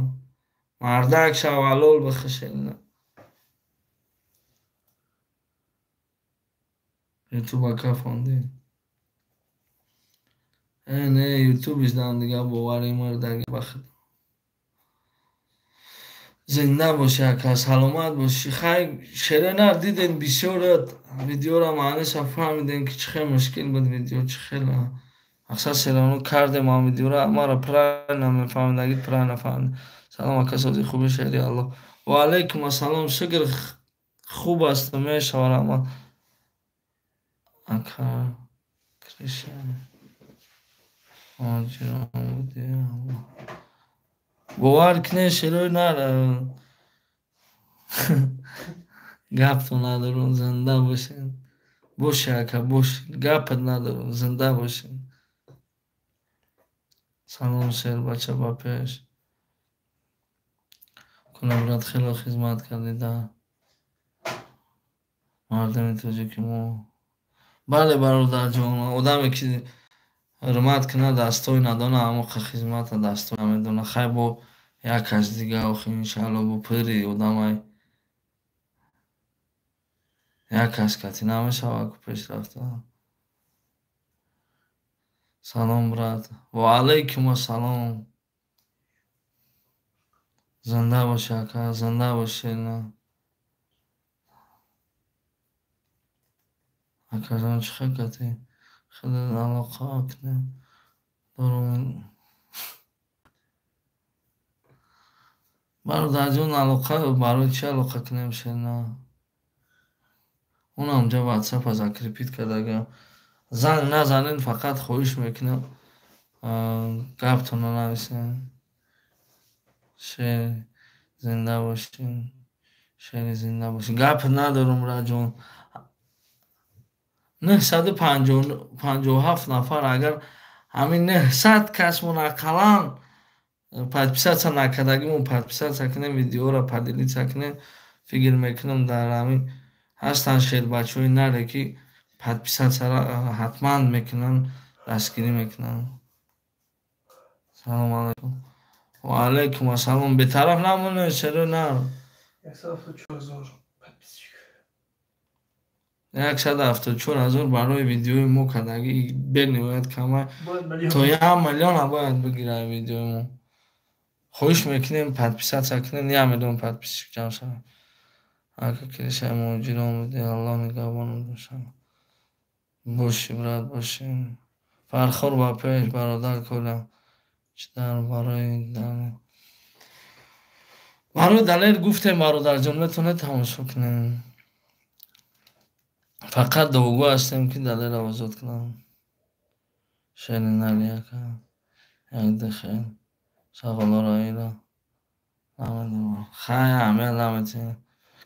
S1: Мардак шав, ҳалол бихӯшед. Ютуб ака фонди. Не, ютуб издам дига бовари мардаги ба Худо. Зинда бошӣ ака, саломат бошӣ. Хай шеронар дидем бисёр видеоро маъниша фаҳмидем, ки чӣ хел мушкил буд видео, чӣ хел мақсад серано кардем ам видеоро, маро правильно мефаҳмидагӣ, правильно фаҳмид. Салом ака, сози хуби шери Аллоҳ. Ва алайкум ассалом. Шукр, хуб астам, мешава, раҳмат. Ака Кришна. Бовар кунед, шерои нар гаптон надорам, зинда бошед. Боши, ака, боши, гапат надорам, зинда бошед. Салом, шербача, ба пеш. Куна, брат, хело хизмат кардӣ да мардами тоҷики мо. Бале, бародарҷон, одаме ки ҳурмат кунад, дастои надона, ҳамоқа хизмата дастой намедона. Хай, бо як кас дига, охи, иншаалло, бо пири одамай як кас кати намешава ку пеш рафта. Салом, брат. Ва алайкум ассалом. Зинда боши, ака, зинда боши. Акаҷон, чӣ хел кардӣ? Хеле алоқа кунем дорум. Бародарҷон, алоқа барои чӣ алоқа кунем, шена? Унам ҷа ватсапа закрепить кардагиам. Занг назанед, фақат хоҳиш мекунам, гаптонро нависед. Шер зинда бошед, шери зинда бошед. Гап надорум, раҷон. 957 нафар, агар ҳамин 900 касмон ақаллан подписаться накардагимон подписаться кунем, видеоро поделиться кунем, фикр мекунам, дар ҳамин ҳастанд шербачаҳои наре, ки подписаться-ро ҳатман мекунанд, дастгирӣ мекунанд. Салом алайкум. Ва алайкум ассалом. Бетараф намонед, шерои нар.
S2: 174 000 подписчик.
S1: 174 000 барои видеои мо кардагӣ бениҳоят камай.
S2: Бояд миллион.
S1: То 1 миллиона бояд бигирад видеои мо. Хоҳиш мекунем, подписаться кунем, 1 миллион подписчик ҷамъ шавад. Ака Киришаи муҳоҷирон будӣ, Аллоҳ нигаҳбонат бошад. Боши, брат, боши. Фархор, ба пеш, бародар. Коля, чӣ дар барои Далер гуфтем, бародарҷон, метавонед тамошо кунем. Фақат дуогӯ ҳастем, ки Далерро озод кунам. Шери нари, ака, якди хел шағолоро ира намедонам. Хай, аҳамият наметиҳем.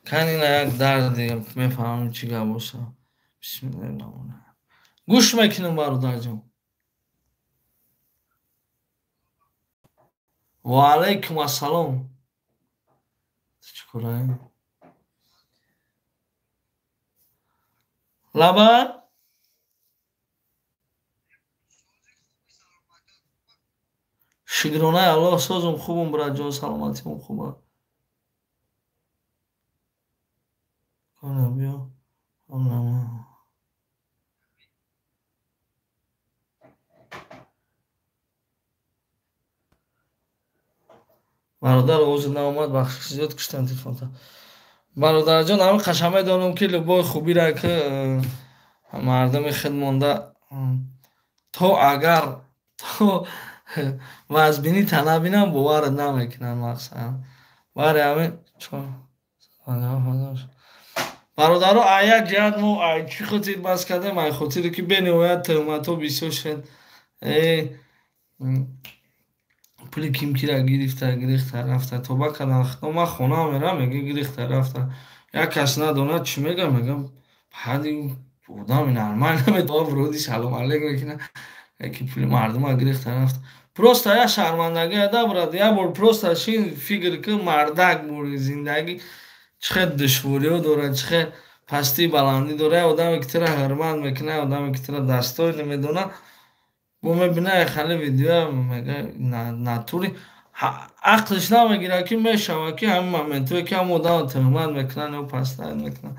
S1: Кан ина як дарди мефаҳмам, чӣ гап боша. Бисмиллоҳи раҳмони раҳим. Гӯш мекунем, бародарҷон. Ва алайкум ассалом. Чӣ кораи? Лаба? Шукронаи Аллоҳ, созум, хубум, братҷон, саломатиам хуба. Кона, биё. Ҳамнама. Бародар, овозат наомад, бахшиш зиёд, куштам телефонта. Бародарҷон, ҳамин қаша медонам, ки любой хубиро ки мардуми худ монда, то агар то вазбинита набинам, боварат намекунанд, мақсад. Барои ҳамин бародаро, а як ҷиҳат мо ай чӣ хотир бас кардем? Ай хотире ки бениҳоят тӯҳматҳо бисёр шуд. Пули ким кира гирифта, гирифта рафта, тоба кардам, худо, ман хонаам мерам, мега гирифта рафта. Як кас надонад, чӣ мега? Мегам, баъди одами нормал намедонад, вроде салом алейк мекунад, яки пули мардума гирифта рафта. Просто як шармандагӣ ада, брат, як бор просто шин фикр кун, мардак бури, зиндагӣ чӣ хел душвориҳо дорад, чӣ хел пастии баландӣ дорад. Як одаме ки тура ҳурмат мекунад, як одаме ки тура дастои намедонад, бо мебина як хеле видеоя, мега натури ақлиш намегирад, ки мешавад, ки ҳамин моментое ки ҳамон одамро тӯҳмат мекунанд ё пастаят мекунанд,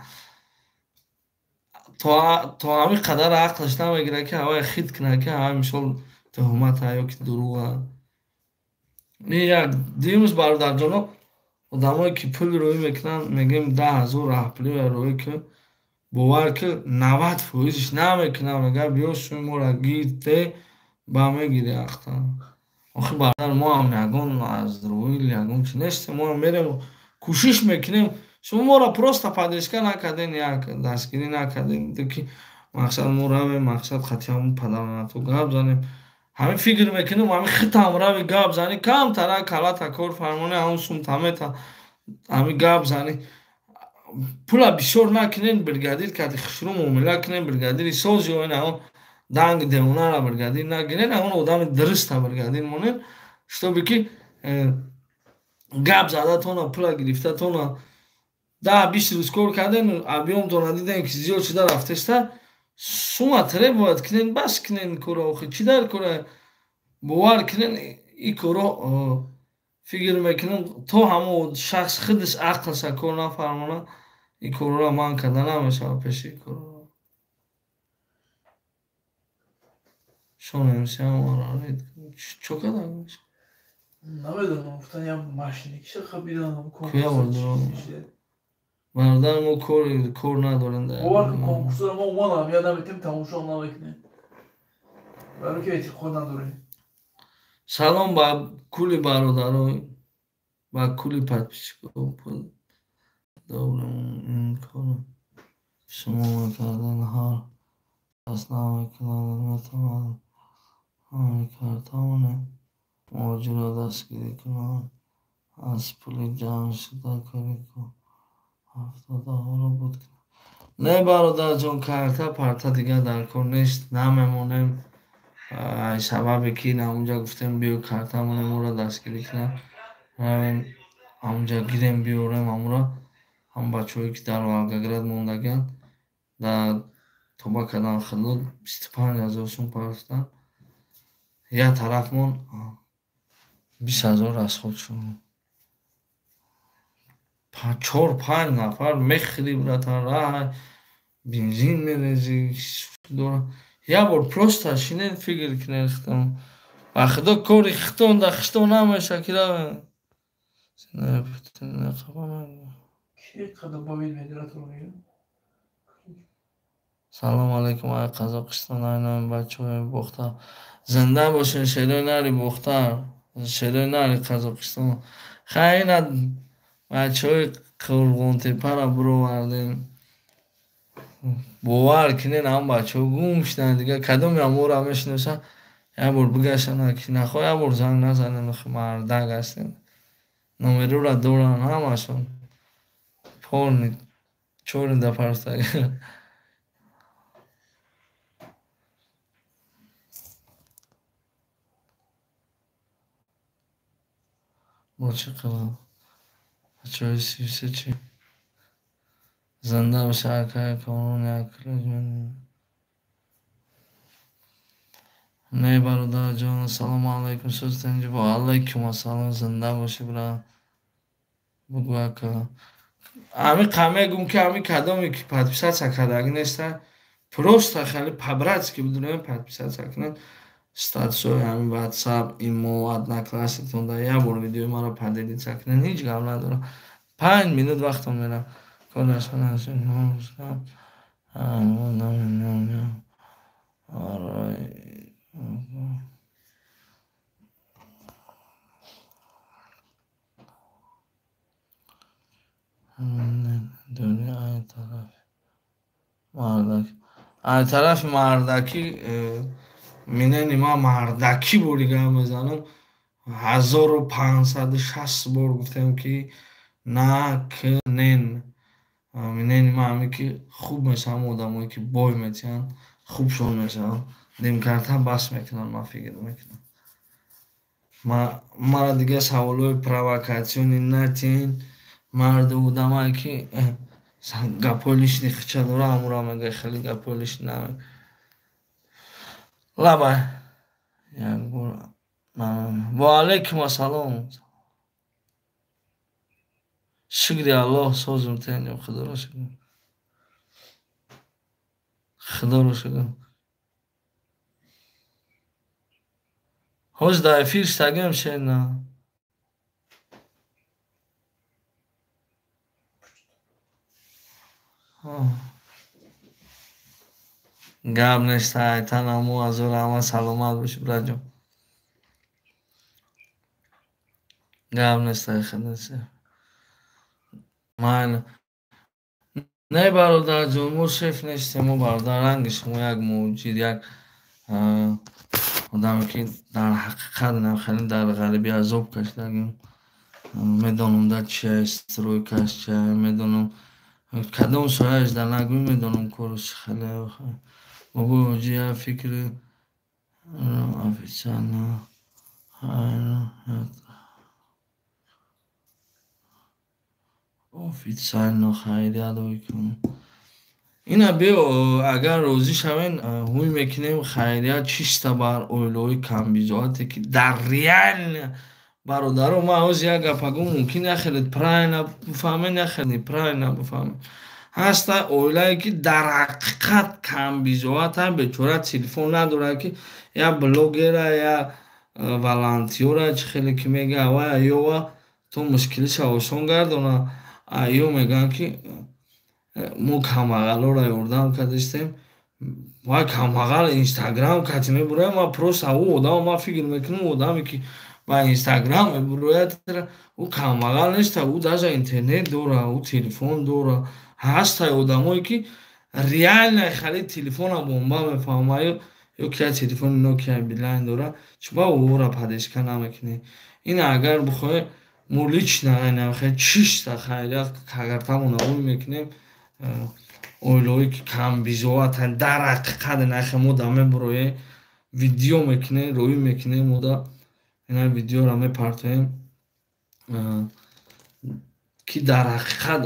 S1: то ҳамин қадар ақлиш намегирад, ки ҳавай хит кунад, ки ҳамин мисол тӯҳмата ё ки дурӯға. Ин як димус, бародарҷоно, одамое ки пул рӯӣ мекунанд, мегӯем, 10 000 раҳпулиро рӯӣ кун, бовар ки, 90 фоизиш намекунад, мега, биё, сӯи моро гирте, ба мегири ахта. Охи, бародар, мо ҳам ягон аз рӯи ягон чи нестем, мо ҳам мерем. Кӯшиш мекунем. Шумо моро просто поддержка накарден, як дастгирӣ накарден, ки мақсад мо равем, мақсад хати ҳамун падаронато гап занем. Ҳамин фикр мекунем, ҳамин хитам рави гап зани, камтара калата кор фармони, ҳамун сумтамета ҳамин гап зани. Пула бисёр накунен, бригадир кати хушрӯ муомила кунен, бригадири соз ёен, ҳамун данг девонара бригадир нагирен, ҳамун одами дуруста бригадир монен, чтобы ки гап задатона, пула гирифтатона 10-20 рӯз кор карден, объёмтона диден ки зиёд шуда рафтеста, сума требовать кунен, бас кунен кора. Охи чӣ дар кора бовар кунен, и коро фикр мекунем то ҳамон шахс худаш ақлша кор нафармона, и корора ман карда намешавад пеши и корора. Чо карда?
S2: Намедонам, гуфтан як машиникиша хабидан.
S1: Куя бародар, мо кор надорем.
S2: Бовар кун, конкурсро мо омадам, я наметем, тамошо намекунем. Барои ки эътиқод надорем.
S1: Салом ба кулли бародарон, ба кулли подписчикон. Добрым ин корро шумо мекардан ҳар кас намекунад, метавонад ҳамин картамоне муҳоҷирро дастгирӣ кунад, аз пули ҷамъшуда кори ҳафтодаҳоро буд кунад. Не, бародарҷон, карта парта дигар дар кор нест, намемонем. Сабабе ки ҳамунҷа гуфтем биё картамоне моро дастгирӣ кунад, равем ҳамунҷа гирем биёрем ҳамуро. Ҳам бачаҳое ки дар Волгоград мондагианд, дар тоба кардан худо 25 000 сум партофтанд. Як тарафмон 20 000 расход шуд. 4-5 нафар мехӯри, братан, раҳ бензин мерезӣ. Як бор просто шинен фикр кунен худтон. Ба худо кори худтон дар худтон намеша ки равем. Салом алейкум, ай Қазоқистон, ай номи бачаҳои Бохтар. Зинда бошен, шерои нари Бохтар, шерои нари Қазоқистон. Хай ина бачаҳои Қурғонтепаро бировардем. Бовар кунен, ҳам бачаҳо гум шуданд дигар. Кадоме ҳаморо мешиносанд, як бор бигаштанд, ки нахоҳ як бор занг назанем, мардак ҳастем. Номерора доранд ҳамашон. Полный чёрный да парстаг. Бо чӣ қадр бачаҳои 33 чӣ зинда боша, акай Комрон як. Не, бародарҷон, салому алайкум, сӯзтанҷи. Ва алайкум ассалом, зинда бошӣ, бра. Бугӯ ака. Ҳамин қа мегӯм ки ҳамин кадоме ки подписаться кардагӣ неста, просто хеле по-братски бидунем подписаться кунед. Статусҳои ҳамин WhatsApp, Имо, Одноклассниктон дар як бор видеои маро поделиться кунед, ҳеҷ гап надорам. 5 минут вақтон мерам. Ай тарафи мардакӣ минени ман мардакӣ бори гап мезанам. 1560 бор гуфтем ки накунен. Минени ман ҳамин ки хуб мешавам, одамое ки бой метиҳанд хубшон мешаванд, димкарта бас мекунанд, ман фикр мекунам. Мара дигар саволҳои провокатсионӣ натиҳен. Марду одамае ки гапҳои лишний хича дора, ҳамуро мегӯяд, хеле гапҳои лишний намегӯяд. Лабай як бор. Ва алайкум ассалом. Шукри Аллоҳ, созум тенҷам, худоро шукр. Худоро шукр. Ҳоз дар эфир штагем шена. Гап нест, айтанамо азор ҳама саломат бошӣ, браҷон. Гап нест, ай худо. Майли. Не, бародарҷон, мо шеф нестем, мо бародар ранги шумо як муҳоҷир, як одаме ки дар ҳақиқат хеле дар ғариби азоб кашидагим. Медонам да чия стройкаш чия, медонам кадом соҳааш дар нагӯй, медонам кораш хеле. Бобои ҳоҷӣ як фикри официально официально хайрия кун. Ина биё, агар розӣ шавен, ҳуй мекунем хайрия чиста бар оилаҳои камбизоате ки дар реально. Бародаро, ман ҳозир як гапа гум, мумкин як хеле правильно бифаҳмен, як хеле неправильно бифаҳмен. Ҳаста оилае ки дар ҳақиқат камбизоатан, бечора телефон надорад, ки як блогера, як волонтёра, чӣ хеле ки мега, авая ёва то мушкилиша осон гардона. Ё мегӯянд ки мо камбағалоро ёрдам кардистем, вай камбағал инстаграм кати мебурояд. Ман просто ӯ одама, ман фикр мекунам, одаме ки ба инстаграм мебурояд, ӯ камбағал неста, ӯ даже интернет дора, ӯ телефон дора. Ҳастай одамое ки реально хали телефона бомба мефаҳмад, ё ки як телефони Nokia Билайн дора, чӣ ба ӯро поддержка намекунӣ? Ина агар бихоҳед, мо лично чиста хайрия кагартамона ӯй мекунем, оилаҳое ки камбизоатанд дар ҳақиқат, нахе мо да мебуроем, видео мекунем, рӯӣ мекунем, мо да ина видеоро мепартоем, ки дар ҳақиқат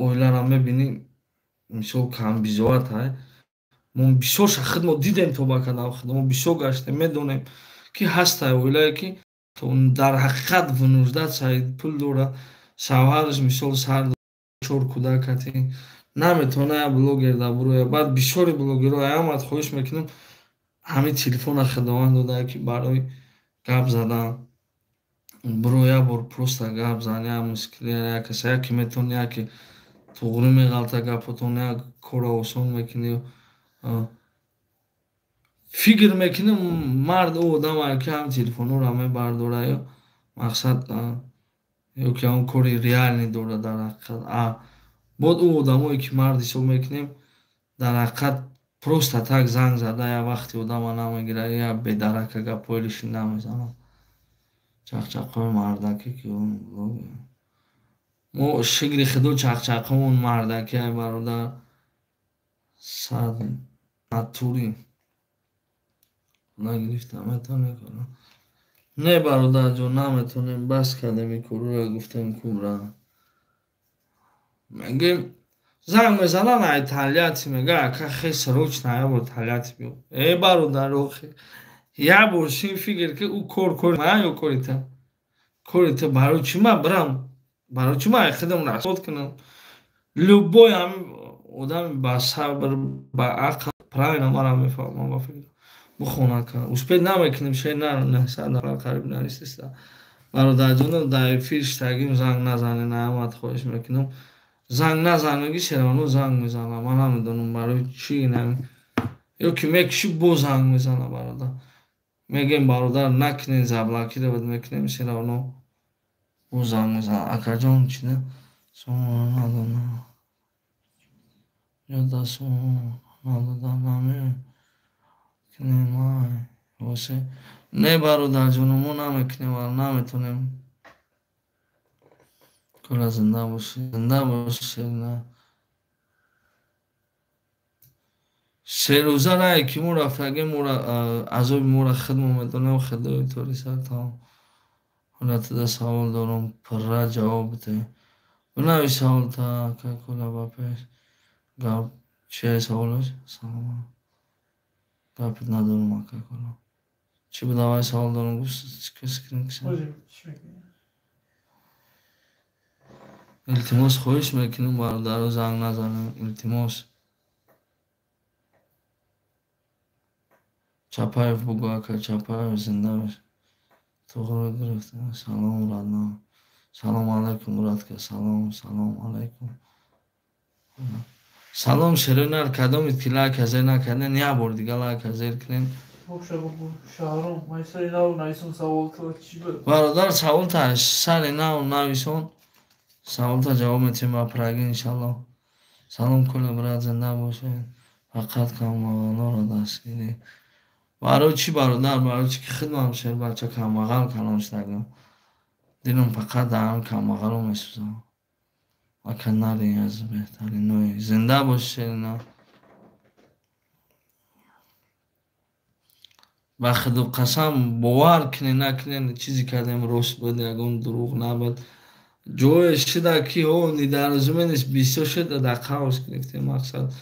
S1: оиларо мебинӣ, мисол камбизоат ҳай. Мо бисёр худ мо дидем, то ба кадам худ мо бисёр гаштем, медонем ки ҳастай оилае ки дар ҳақиқат вынуждаться пул дора, шавҳараш мисол сар чор кӯдакати наметавона як блогер да буроя. Баъд бисёри блогерҳо аямад хоҳиш мекунам, ҳамин телефона худованд додае ки барои гап задан буро, як бор просто гап зан, як мушкили як каса, яке метавони, яке туғрӣ меғалта гапотон, як корро осон мекунӣ. Фикр мекунем, мард ӯ одаме ки ҳам телефонҳоро мебардора, ё мақсад, ё ки ҳам кори реальный дорад дар ҳақиқат. Бод ӯ одамое ки мард ҳисоб мекунем, дар ҳақиқат просто так занг зада як вақти одама намегирад, як бедарака гапҳои лишин намезанад, чақчақҳои мардакӣ ки мо шукри худо чақчақҳомон мардакӣ. Ай бародар, сад натури нагирифта метавонем? Не, бародарҷон, наметавонем, бас кардем ин корро, гуфтем кубра. Мегем, занг мезананд ай Тольятти, мега: «Ака, хе срочно як бор Тольятти биё». Э, бародар, охи як бор шин фикр ки ӯ кор кори ман ё кори та? Кори та. Барои чӣ ман бирам? Барои чӣ ман худам расход кунам? Любой ҳамин одами ба сабр, ба ақл правильно мара мефаҳмам. Ба фикр бихона ка успеть намекунем, шер 900 нафар қариб нависиста. Бародарҷоно, дар эфир штагим, занг назанед, наамад хоҳиш мекунам, занг назанеги серавно занг мезанам. Ман намедонам барои чӣ, ё ки мекуши, бо занг мезана. Бародар, мегем: «Бародар, накунед, заблокировать мекунем», серавно бо занг мезана. Акаҷон, чида надонам ё дастон надода намекунем. Восе не, бародарҷоно, мо намекунем, наметонем. Кола, зинда бошӣ, зинда бошӣ. 3 рӯза рае ки мо рафтагем, мора азоби мора худмо медонем, худои тори сар тамом. Ҳолатида савол дорам, пурра ҷавоб бидеҳ. Бинавис саволта, ака Кола, ба пеш. Гап чия саволаш? Салом, гапит надорам, ака Кола. Чӣ буд аввали савол дорам гуфт? Скрин. Илтимос, хоҳиш мекунем, бародаро, занг назанем, илтимос. Чапаев бугӯ, ака Чапаев, зинда бош. Туғро гирифта. Салом, родной, салом алайкум, братка, салом, салом алайкум, салом. Шеронар, кадомит ки лайка зер накарден, як бор дига лайка зер кунем.
S2: Шаҳром, ман сари нав нависон саволто чӣ буд?
S1: Бародар, саволта сари нав нависон. Саволта ҷавоб метиҳем ба Праги иншалло. Салом кулли брат, зинда бошед. Фақат камбағалоро дастгирӣ. Барои чӣ бародар? Барои чӣ ки худам шербача камбағал калон шудагам. Дилам фақат дар ҳам камбағало месӯзад. Ака нари аз беҳтаринои. Зинда боши шерина. Ба худу қасам бовар кунед накунед чизе кардем рост буд, ягон дурӯғ набуд. Ҷое шуда ки ҳо нидаразуменис бисёр шуда дар қавс гирифтем мақсад.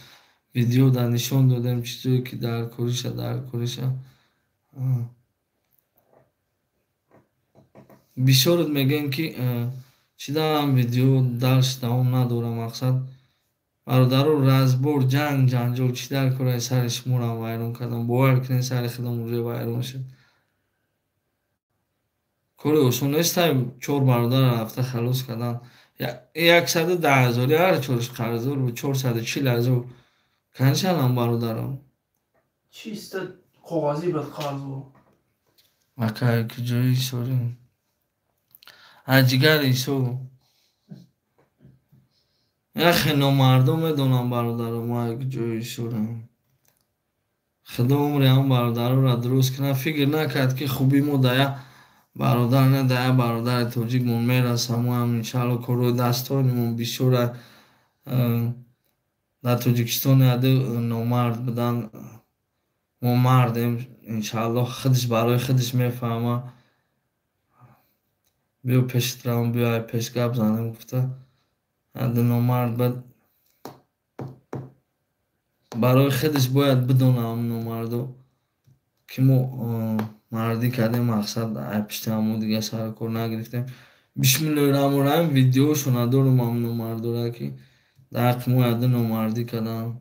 S1: Видео дар нишон додем чизое ки дар кориша дар кориша. Бисёрот мегӯем ки чидаам видео дарс давом надорам мақсад. Бародаро разбор ҷанг ҷанҷол чӣ дар кораи сари шуморам вайрон кардам. Бовар кунед сари худам уже вайрон шуд. Кори осон нест, чор бародарро рафта халос кардан. 110 000 ҳар чорш қарздор буд, 440 000. Канчалам бародарам?
S2: Чиста коғазӣ бад қарз буд.
S1: Ака куҷои сорӣ? Аз ҷигари Исо. Яхе номардо медонам бародаро, ма куҷои исорам. Худо умри ҳам бародароро дуруст кунад. Фикр накард ки хуби мо да як бародар не да як бародари тоҷикмон мерасад. Мо ҳам иншалло корҳои дастонимон бисёра дар Тоҷикистон яду номард будан. Мо мардем иншалло, худаш барои худаш мефаҳма. Биё пешит равам, биё ай пеш гап занем гуфта. Яду номард буд. Барои худаш бояд бидонам номардо ки мо мардӣ кардем мақсад ай пишти ҳамо дига сари кор нагирифтем. Бисмиллоҳи раҳмони раҳим видеошо надорум ҳам номардора ки дар ҳаққи мо яду номардӣ кардам.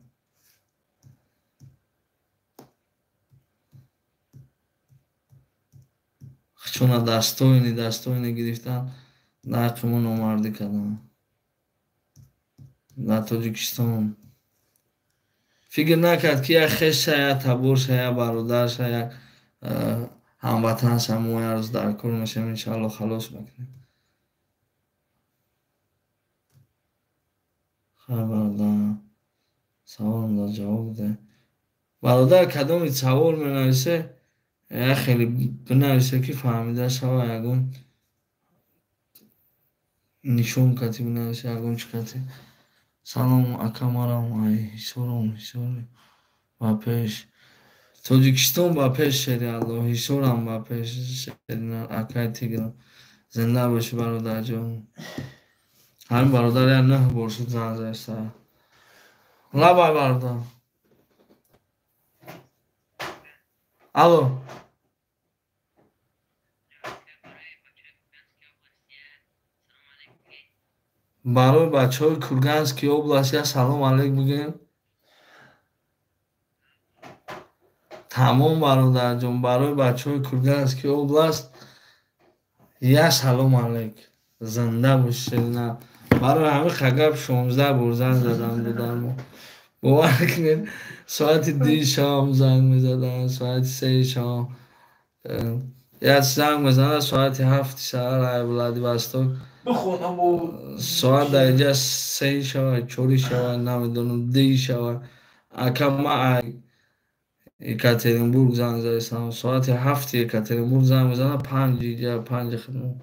S1: Чуна дастоини дастоини гирифтан дар ҳаққи мо номардӣ кардам. Дар Тоҷикистон фикр накард ки як хеша, як таборша, як бародарша, як ҳамватанша мо як рӯз дар кор мешавем, иншалло халос мекунем. Хайр бародар, саволам дар ҷавоб бидеҳ. Бародар кадоми савол менависе, як хеле бинависе ки фаҳмида шава, ягон нишон кати бинависе, ягон чӣ кати. Салом ака, марам ай Ҳисором, Ҳисори ба пеш. Тоҷикистон ба пеш, шери Аллоҳ, Ҳисорам ба пеш, шери акай Тиграм. Зинда бошӣ бародарҷон. Ҳамин бародар як 9 бор шуд занг заста. Лабай бародар. Алло. Барои бачаҳои Курганский область як салом алейк бигӯем. Тамом бародарҷон, барои бачаҳои Курганский область як салом алейк. Зинда бошед. На барои ҳамин қагап 16 бор занг задам будан. Бовар кунед, соати 2 шом занг мезадам, соати 3 шом. Як занг мезанад соати 7 саҳар ай Владивосток. Соат дар инҷа 3 шава, 4 шава, намедонам, 2 шава. Ака ма ай Екатеринбург занг задам. Соати 7 Екатеринбург занг мезанад, 5 инҷа, 5 хидмат.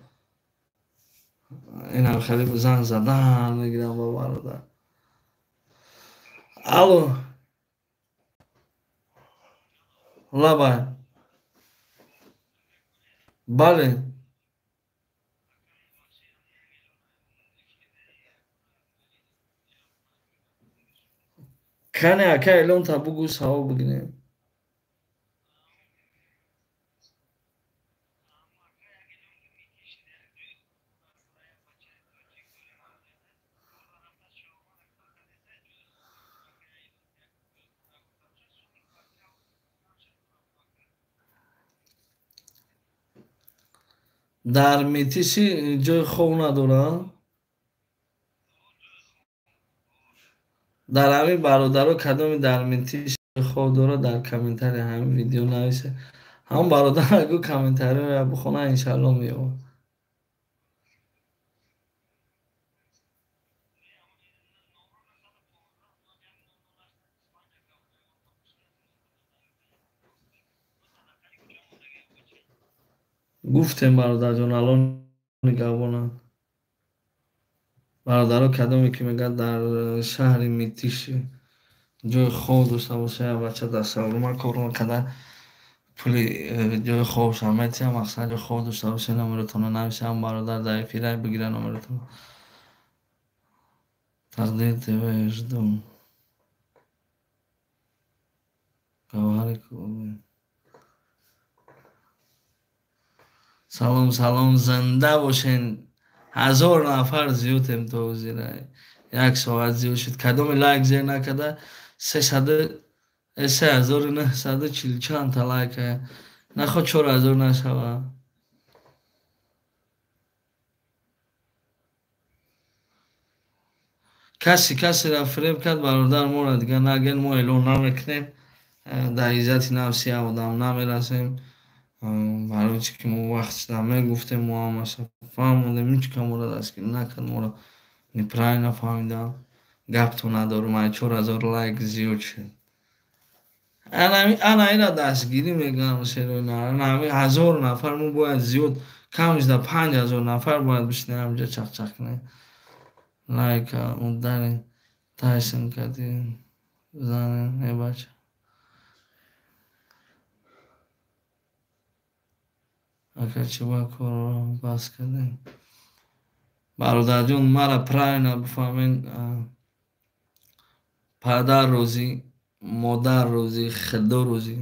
S1: Инам хеле занг задан мегирам ба бародар. Алло. Лабай. Бале. Кане ака элон та бугӯ савол бигирем. Дар Метиси ҷои хоб надорад? Дар ҳамин бародаро кадоми дар Метис хоб дорад, дар комментария ҳамин видео нависе. Ҳамон бародар агу комментарияро бихона, иншалло меёбад. Гуфтем бародарҷон, алло нигаҳбонад. Бародаро, кадоме ки мегӯяд дар шаҳри Митиш ҷои хоб дошта боша, як бача дар шаурма кор мекарда, пули ҷои хобша метиҳам, мақсад ҷои хоб дошта боша, номеротонро нависам, бародар дар эфира бигира номеротонро. Тақдир ТВ жду. Гавҳари Кӯлобӣ. Салом, салом, зинда бошен. 1000 нафар зиёдем то ҳозира. 1 соат зиёд шуд. Кадоме лайк зер накарда, 3940 чанд та лайк. Нахо 4000 нашава. Каси касеро фиреб кард, бародар моро дигар наген, мо эълон намекунем. Дар иззати нафси одам намерасем. Барои чи ки мо вақт шуда мегуфтем, мо ҳамаша фаҳмондем, ҳеҷ кам моро дастгирӣ накард, моро неправильно фаҳмидам. Гапто надорум, ай 4000 лайк зиёд шуд. Ана ира дастгирӣ мегӯям, сероина. Ана ҳами 1000 нафар мо бояд зиёд, камиш да 5000 нафар бояд бишинем ҳамҷа чақчақ кунем. Лайка удари Тайсон кади занем, э бача. Ака чӣ ба корро бас кардем? Бародарҷон, мара правильно бифаҳмен, падар розӣ, модар розӣ, худо розӣ.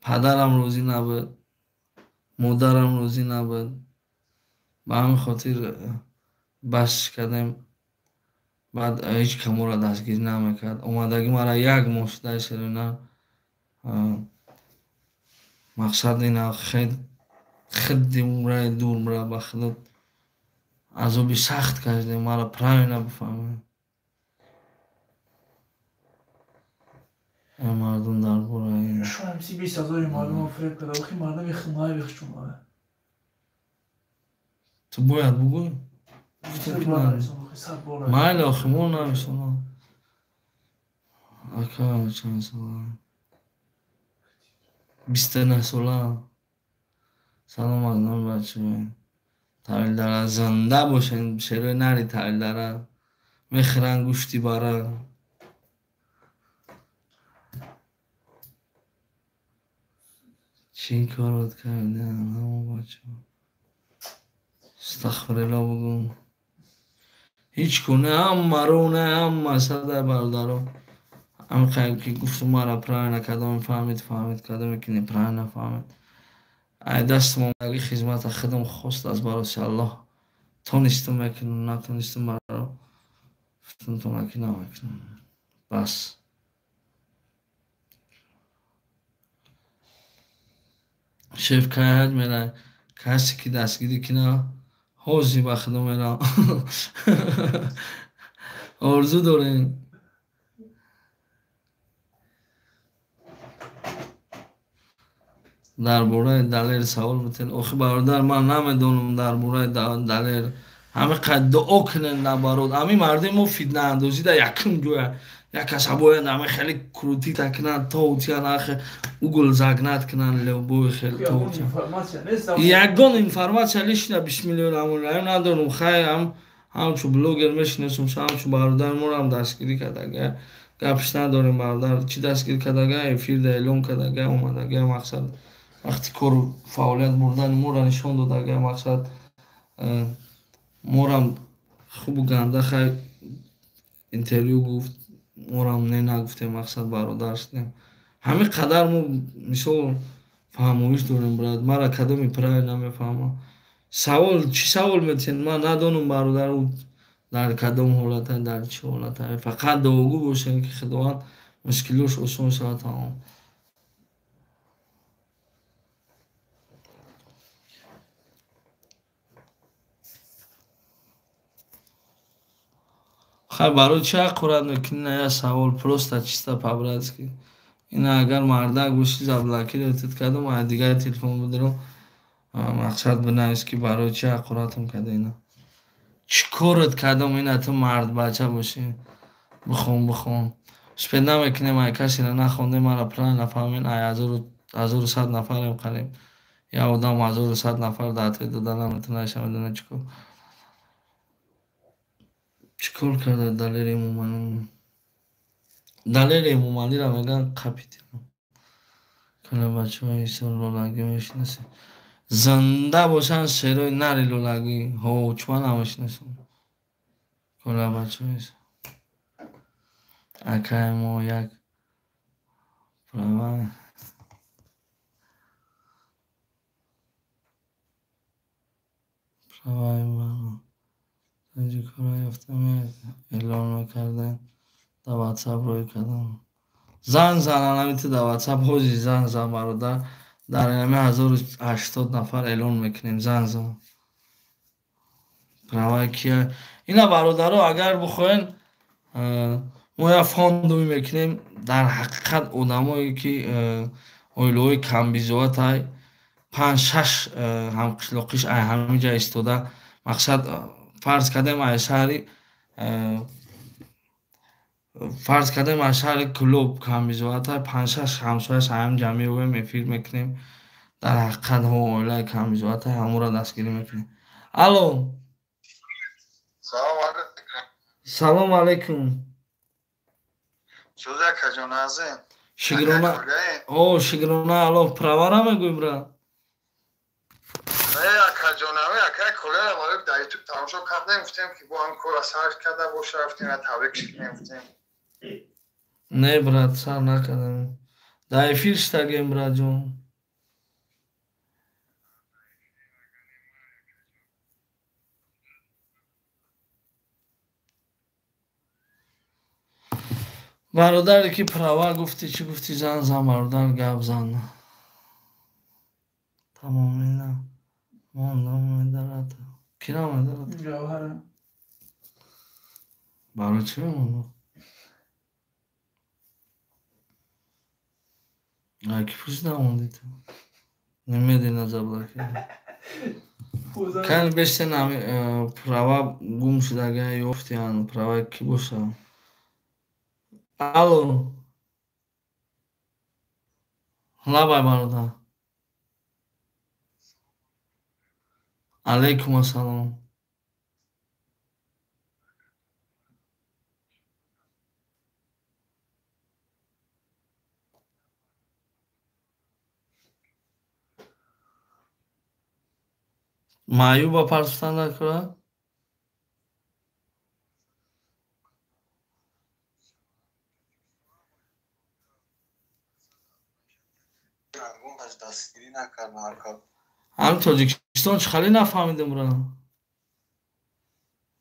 S1: Падарам розӣ набуд, модарам розӣ набуд. Ба ҳамин хотир бас кардем. Баъд ҳеҷ кам моро дастгирӣ намекард. Омадагӣ мара 1 моҳ шуда серона. Мақсад ина хидди умраи дур бира, ба худо азоби сахт кашидем, мара правильно бифаҳмед. Э мардум дар бораи
S2: Шумо МС 20000 мардумро фиреб карда, охи мардуми хунай бихчумара.
S1: Ту бояд бугӯй? Майли, охи мо нависонам. Ака чанд сола? 29 сола. Салом аз номи бачаҳо. Тавилдара зинда бошен, шерои нари тавилдара. Мехӯранд гӯшти бара. Чӣ корот кардан, ҳамо бачаҳо? Астағфируллоҳ бугӯ. Ҳеҷ куна, ҳама рӯ не, ҳама сада бародаро. Ҳамин ки гуфтум, мара правильно кадоме фаҳмид, фаҳмид, кадоме ки неправильно фаҳмид. Ай дастам омадаги хизмата худам хост аз бароси Аллоҳ. Тонистум мекунам, натонистум баро гуфтум ки намекунам. Бас. Шеф кай ҳаҷ мерай? Касе ки дастгирӣ кина, ҳозир ба худо мерам. Орзу дорем. Дар бораи Далер савол метен. Охи бародар, ман намедонам дар бораи Далер. Ҳамин қад дуо кунен набарод. Ҳамин мардуми мо фитнаандозӣ дар якум ҷоя. Як каса бояд ҳамин хеле крутита кунанд, то утиян ахи угол загнат кунанд, любой хел то утиян. Ягон информатсия лишна бисмиллоҳир раҳмонир раҳим надорум. Хай, ҳамчун блогер мешиносум, ҳамчун бародар моро дастгирӣ кардага. Гапш надорем бародар, чӣ дастгирӣ кардага, эфирда эълон кардага, омадага, мақсад вақти кору фаъолият бурдани моро нишон додага, мақсад морам хубу ганда хай интервю гуфт, морам не нагуфтем, мақсад бародар шудем. Ҳамин қадар мо мисол фаҳмоиш дорем, брат, мара кадоми правильно намефаҳмам. Савол чӣ савол метиҳед? Ман надонам бародар, ӯ дар кадом ҳолата, дар чӣ ҳолата. Фақат дуогӯ бошем ки Худованд мушкилош осон шавад тамом. Хай, барои чӣ ҳақорат мекунӣ? На я савол, просто чисто по-братски. Ина агар мардак бошӣ, заблокировать кардам, ай дигар телефон бидирам, мақсад бинавис ки барои чӣ ҳақоратам карда ина. Чӣ корат кардам ина, ту мардбача бошӣ? Бихон, бихон. Успед намекунем, ай касеро нахондем, мара правильно фаҳмед, ай 1100 нафарем қариб. Як одам 1100 нафар дар ответ дода наметавонад, иша медонад чӣ кор. Чӣ кор карда Далери Эмомалӣ? Далери Эмомалиро мегӯянд қапитем. Кала бачаҳои исо лолагӣ мешинасед. Зинда бошанд шерои нари лолагӣ. Ҳо, чума намешинасам. Кала бачаҳои исо. Акай мо як права праваи ман таҷикора ёфта эълон мекардем, дар ватсап рӯй кардам. Занг зан, анамити дар ватсап ҳози занг зан, бародар. Дар инами 1080 нафар эълон мекунем. Занг зан. Праваи кия? Ина бародаро, агар бихоҳен, мо як фондуй мекунем. Дар ҳақиқат одамое ки оилаҳои камбизоатай, 5-6 ҳамқишлоқиш ай ҳамин ҷа истода, мақсад фарз кардем ай шаҳри, фарз кардем аз шаҳри Кӯлоб камбизоатай, 5-6 ҳамсояш ҳамин ҷа меоем, эфир мекунем. Дар ҳақиқат ҳо оилаи камбизоатай, ҳамонро дастгирӣ мекунем. Алло,
S4: Салом алейкум.
S1: Салом алейкум.
S4: Сӯзи акаҷон азин.
S1: Шукрона. О, шукрона Аллоҳ. Правара мегӯй, брат?
S4: Не, акаҷон, ами акай Колера барои дар ютуб тамошо кардем, гуфтем ки бо ҳам кора сар карда боша, гуфтем табрик кунем, гуфтем.
S1: Не, брат, сар накардем. Дар эфир штагем, братҷон. Бародаре ки права гуфтӣ, чӣ гуфтӣ, зан зан, бародар, гап зан. Тамом, ина мондам медарад. Кира медарад?
S2: Ҷавҳара.
S1: Барои чӣ мемонад? Ай ки пурсида мондӣ ту? Немедленно заблокировать. Кани бештен ами права гум шудага ёфтиян, права кӣ боша? Алло. Лабай, бародар. Алейкум ассалом. Маъюба партофтан дар кора?
S4: Дастгирӣ накардам ака.
S1: Ҳами Тоҷикистон чӣ хеле нафаҳмидем, бра?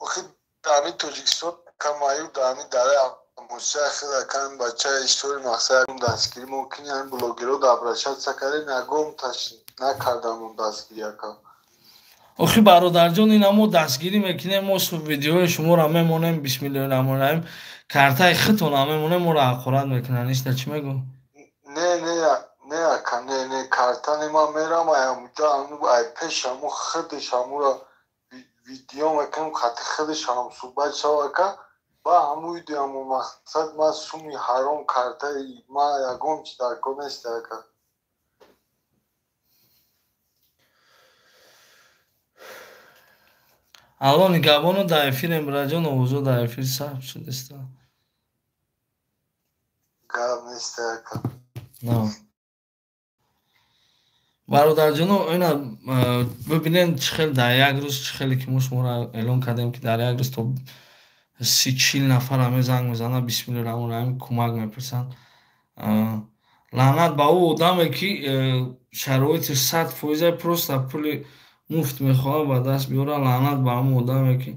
S4: Охи дар Тоҷикистон камаюб дар ҳами дараи Амусия хела кам бача истори мақсад дастгирӣ мумкин ҳами блогерро обращаться кардем, ягон таш накардам он дастгирӣ, ака.
S1: Охи бародарҷон, ина мо дастгирӣ мекунем, мо видеои шуморо мемонем, бисмиллоҳи раҳмони раҳим, картаи худтонро мемонем, моро ҳақорат мекунанд. Ишта чӣ мегӯ?
S4: Не, не, не, ака, не, не, карта не, ман мерам ай ҳамуҷа, ҳаму ай пеш ҳаму худаш ҳамуро видео мекунам, хати худаш ҳамсӯҳбат шав, ака, ба ҳаму видеомо мақсад ман суми ҳаром картаи ман ягон чи дар кор нест, ака.
S1: Алло, нигаҳбоно, дар эфирем, браҷон, овозо дар эфир сабт шудеста.
S4: Гап нест, ака.
S1: На. Бародарҷоно, ина бибинед, чӣ хел дар як рӯз, чӣ хеле ки мо шуморо эълон кардем, ки дар як рӯз то 30-40 нафар ҳаме занг мезананд, бисмиллоҳи раҳмони раҳим, кӯмак мепурсанд. Лаънат ба ӯ одаме ки шароити 100% просто пули муфт мехоҳад ба даст биёрад. Лаънат ба ҳамон одаме ки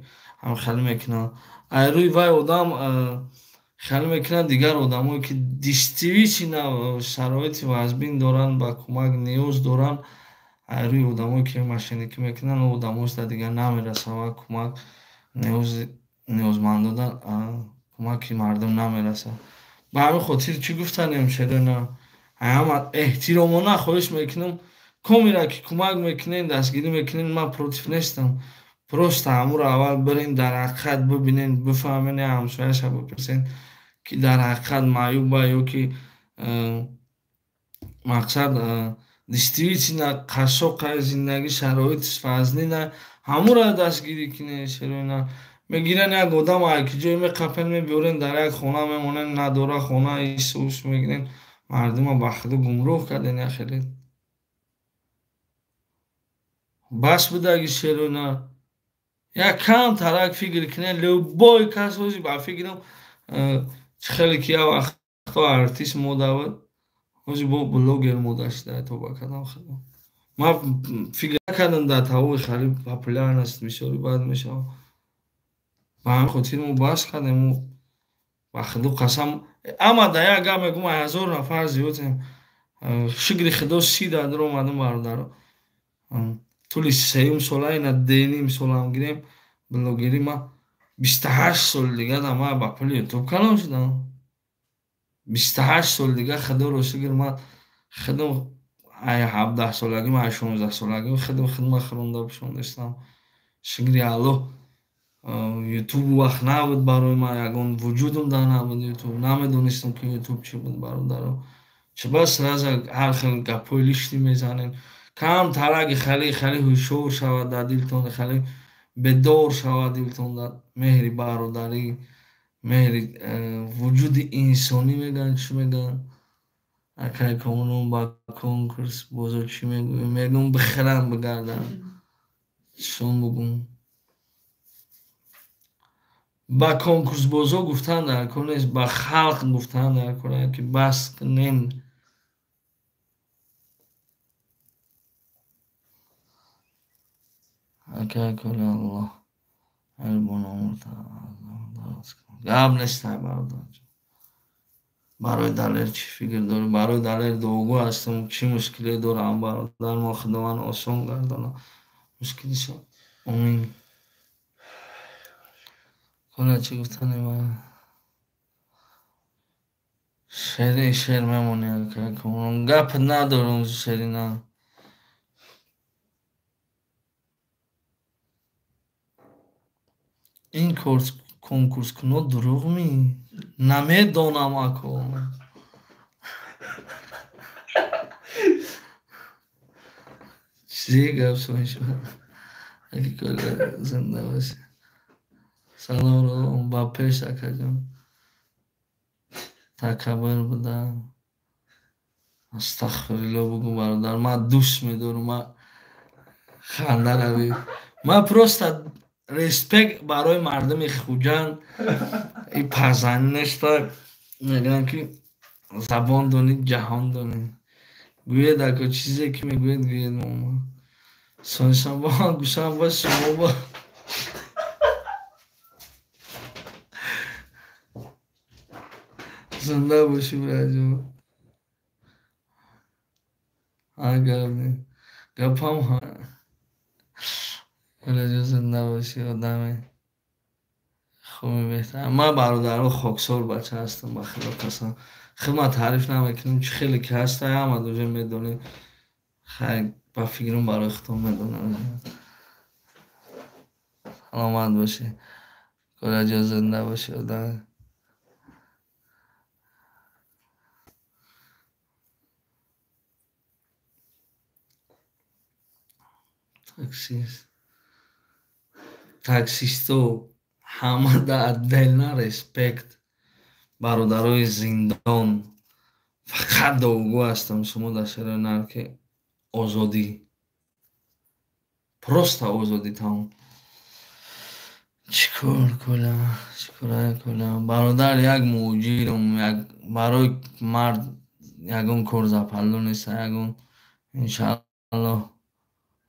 S1: ҳам хеле мекунад. Ай рӯи вай одам хеле мекунад, дигар одамое ки действительно шароити вазбин доранд, ба кӯмак ниёз доранд, ай рӯи одамое ки мошенникӣ мекунанд, ӯ одамош дар дигар намерасад ва кӯмак ниёзмандода кӯмаки мардум намерасад. Ба ҳамин хотир чӣ гуфтанем, шерона? Ҳама эҳтиромона хоҳиш мекунам, комира ки кӯмак мекунем, дастгирӣ мекунем, ман против нестам. Просто ҳамуро аввал бирем, дар ҳақиқат бибинем, бифаҳмем, ҳамсояша бипурсем, ки дар ҳақиқат маъюба ё ки мақсад Действительно қашшоқай зиндагӣ, шароитш вазнина, ҳамура дастгирӣ кине шероина. Мегиран як одам ки ҷое меқапен, мебиёрен, дар як хона мемонен, надора хона ис-ус мегирен, мардума ба худо гумроҳ карден яхеле. Бас будаги шероина. Як кам тарак фикр кине, любой кас ҳози ба фикрам чӣ хеле ки як вақто артист мода буд, ҳози бо блогер мода шуда, тоба кардам худо. Ман фикр накардам дар тавои хали популярност бисёри бад мешавад. Ба ҳамин хотир мо бас кардем, мо ба худо қасам, ама дар як гап мегӯм, 1000 нафар зиёдем. Шукри худо 30 дар омадам бародаро. Тӯли сеюм сола ина деним солам гирем блогерӣ, ма 28 сол дига да ма ба пули ютуб калон шудам. 28 сол дига худоро шукр, ма худам ай 17 солагим, ай 16 солагим худам хидма хӯронда пӯшондастам. Шукри Аллоҳ, ютуб вақт набуд барои ман, ягон вуҷудам дар набуд ютуб, намедонистам ки ютуб чӣ буд бародаро. Чӣ бас раза ҳар хел гапҳои лишний мезанем. Кам тараги хали хали ҳушёр шавад дар дилтон, хали бедор шавад дилтон дар меҳри бародарӣ, меҳри вуҷуди инсонӣ мегӯянд, чӣ мегӯянд? Акай комунон ба конкурс бозор чӣ мегӯем? Мегӯм бихӯрам бигардам. Чон бугум? Ба конкурсбозо гуфтан дар кор нест, ба халқ гуфтан дар кор, ки бас кунем. Акай кори Аллоҳ. Гап нест бародар. Барои Далер чӣ фикр дорӣ? Барои Далер дуогӯ ҳастам, чӣ мушкиле дорам бародар, мо Худованд осон гардонад мушкилишо. Омин. Коля чӣ гуфтани ман? Шери шер мемонӣ акай Комрон. Гап надорам шерина. Ин конкурскуно дурӯғ ми? Намедонам ако. Чизе гап шуд. Аки Коля зинда бошӣ. Салом ром ба пеш акаҷон. Такаббур будам. Астағфируллоҳ бугӯ бародар, ман дӯст медорам, ман ханда равӣ. Ман просто респект барои мардуми Хуҷанд и пазанӣ неста, мегӯянд ки забон донӣ, ҷаҳон донӣ. Гӯед ако чизе ки мегӯед, гӯед мома. Соншанба гӯшанба шумо ба зинда бошӣ браҷон. Агар гапам Коляҷон зинда бошӣ, одами хуби беҳтар. Ман бародаро хоксор бача ҳастам, ба худо қасам. Худма таъриф намекунам, чӣ хеле ки ҳаста, ҳама уже медонем. Хай ба фикрам барои худтон медонам. Саломат бошӣ. Коляҷон зинда бошӣ, одами. Таксист. Таксисто ҳама да отдельно респект. Бародарои зиндон фақат дуогӯ ҳастам шумо дар шаҳри нар ки озодӣ, просто озодӣ тамом. Чӣ кор Коля, чӣ кора Коля? Бародар як муҳоҷирам, як барои мард ягон кор запалло нест, ягон иншааллоҳ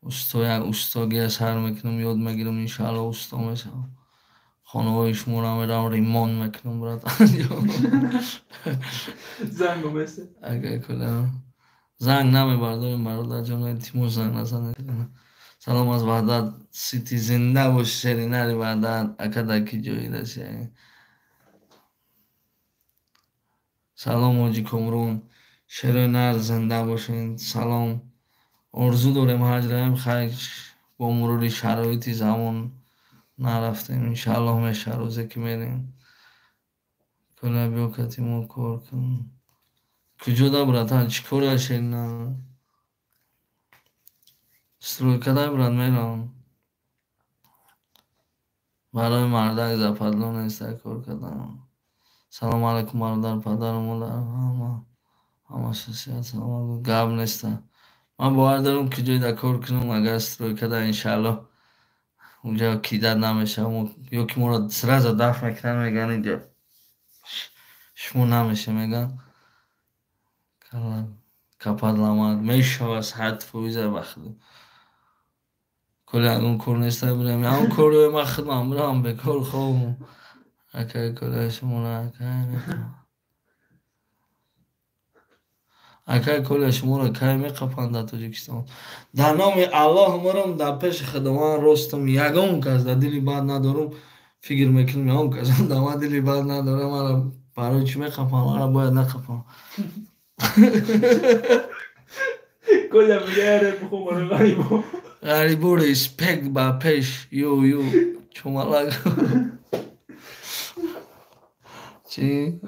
S1: усто як устогия сар мекунам, ёд мегирам, иншааллоҳ усто мешавам. Хонаҳои шуморо меравам ремонт мекунам, брат.
S2: Занг оместа.
S1: Агар Коля занг намебардорем бародарҷон, илтимос занг назанед. Салом аз Ваҳдат Сити, зинда боши шеринари Ваҳдат, ака дар ки ҷои раси? Салом ҳоҷи Комрон, шерои нар зинда бошед. Салом. Орзу дорем ҳаҷ равем, хайр бо мурури шароити замон нарафтем. Иншааллоҳ мешавад рӯзе ки мерем. Коля биё кати мо кор кун. Куҷо да братан, чӣ кора шерина? Стройка дай брат мерам. Барои мардак западло неста кор кардам. Салому алайкум бародар, падару модар, ҳама ҳама шахсият салом. Гап неста. Ман бовар дорам ки ҷой да кор кунам, агар стройка да иншааллоҳ унҷа кидат намешавам, ё ки моро сразу даф мекунанд, мегӯянд инҷа шумо намеша, мегӯянд капад ламад мешава 100% ба худо. Коли ягон кор неста бирам, ягон кори ман худмам бирам бекор хобам. Акай коли шуморо акай мекунам. Акай коли шуморо кай меқапанд дар Тоҷикистон? Дар номи Аллоҳ мурам, дар пеши Худованд ростам, ягон кас дар дили бад надорам, фикр мекунам ягон кас дар ман дили бад надорам, мара барои чӣ меқапанд? Мара бояд нақапанд.
S2: Коля мегӯяд бихо барои ғарибо.
S1: Ғарибо респект ба пеш, ю ю чумалак. Чӣ?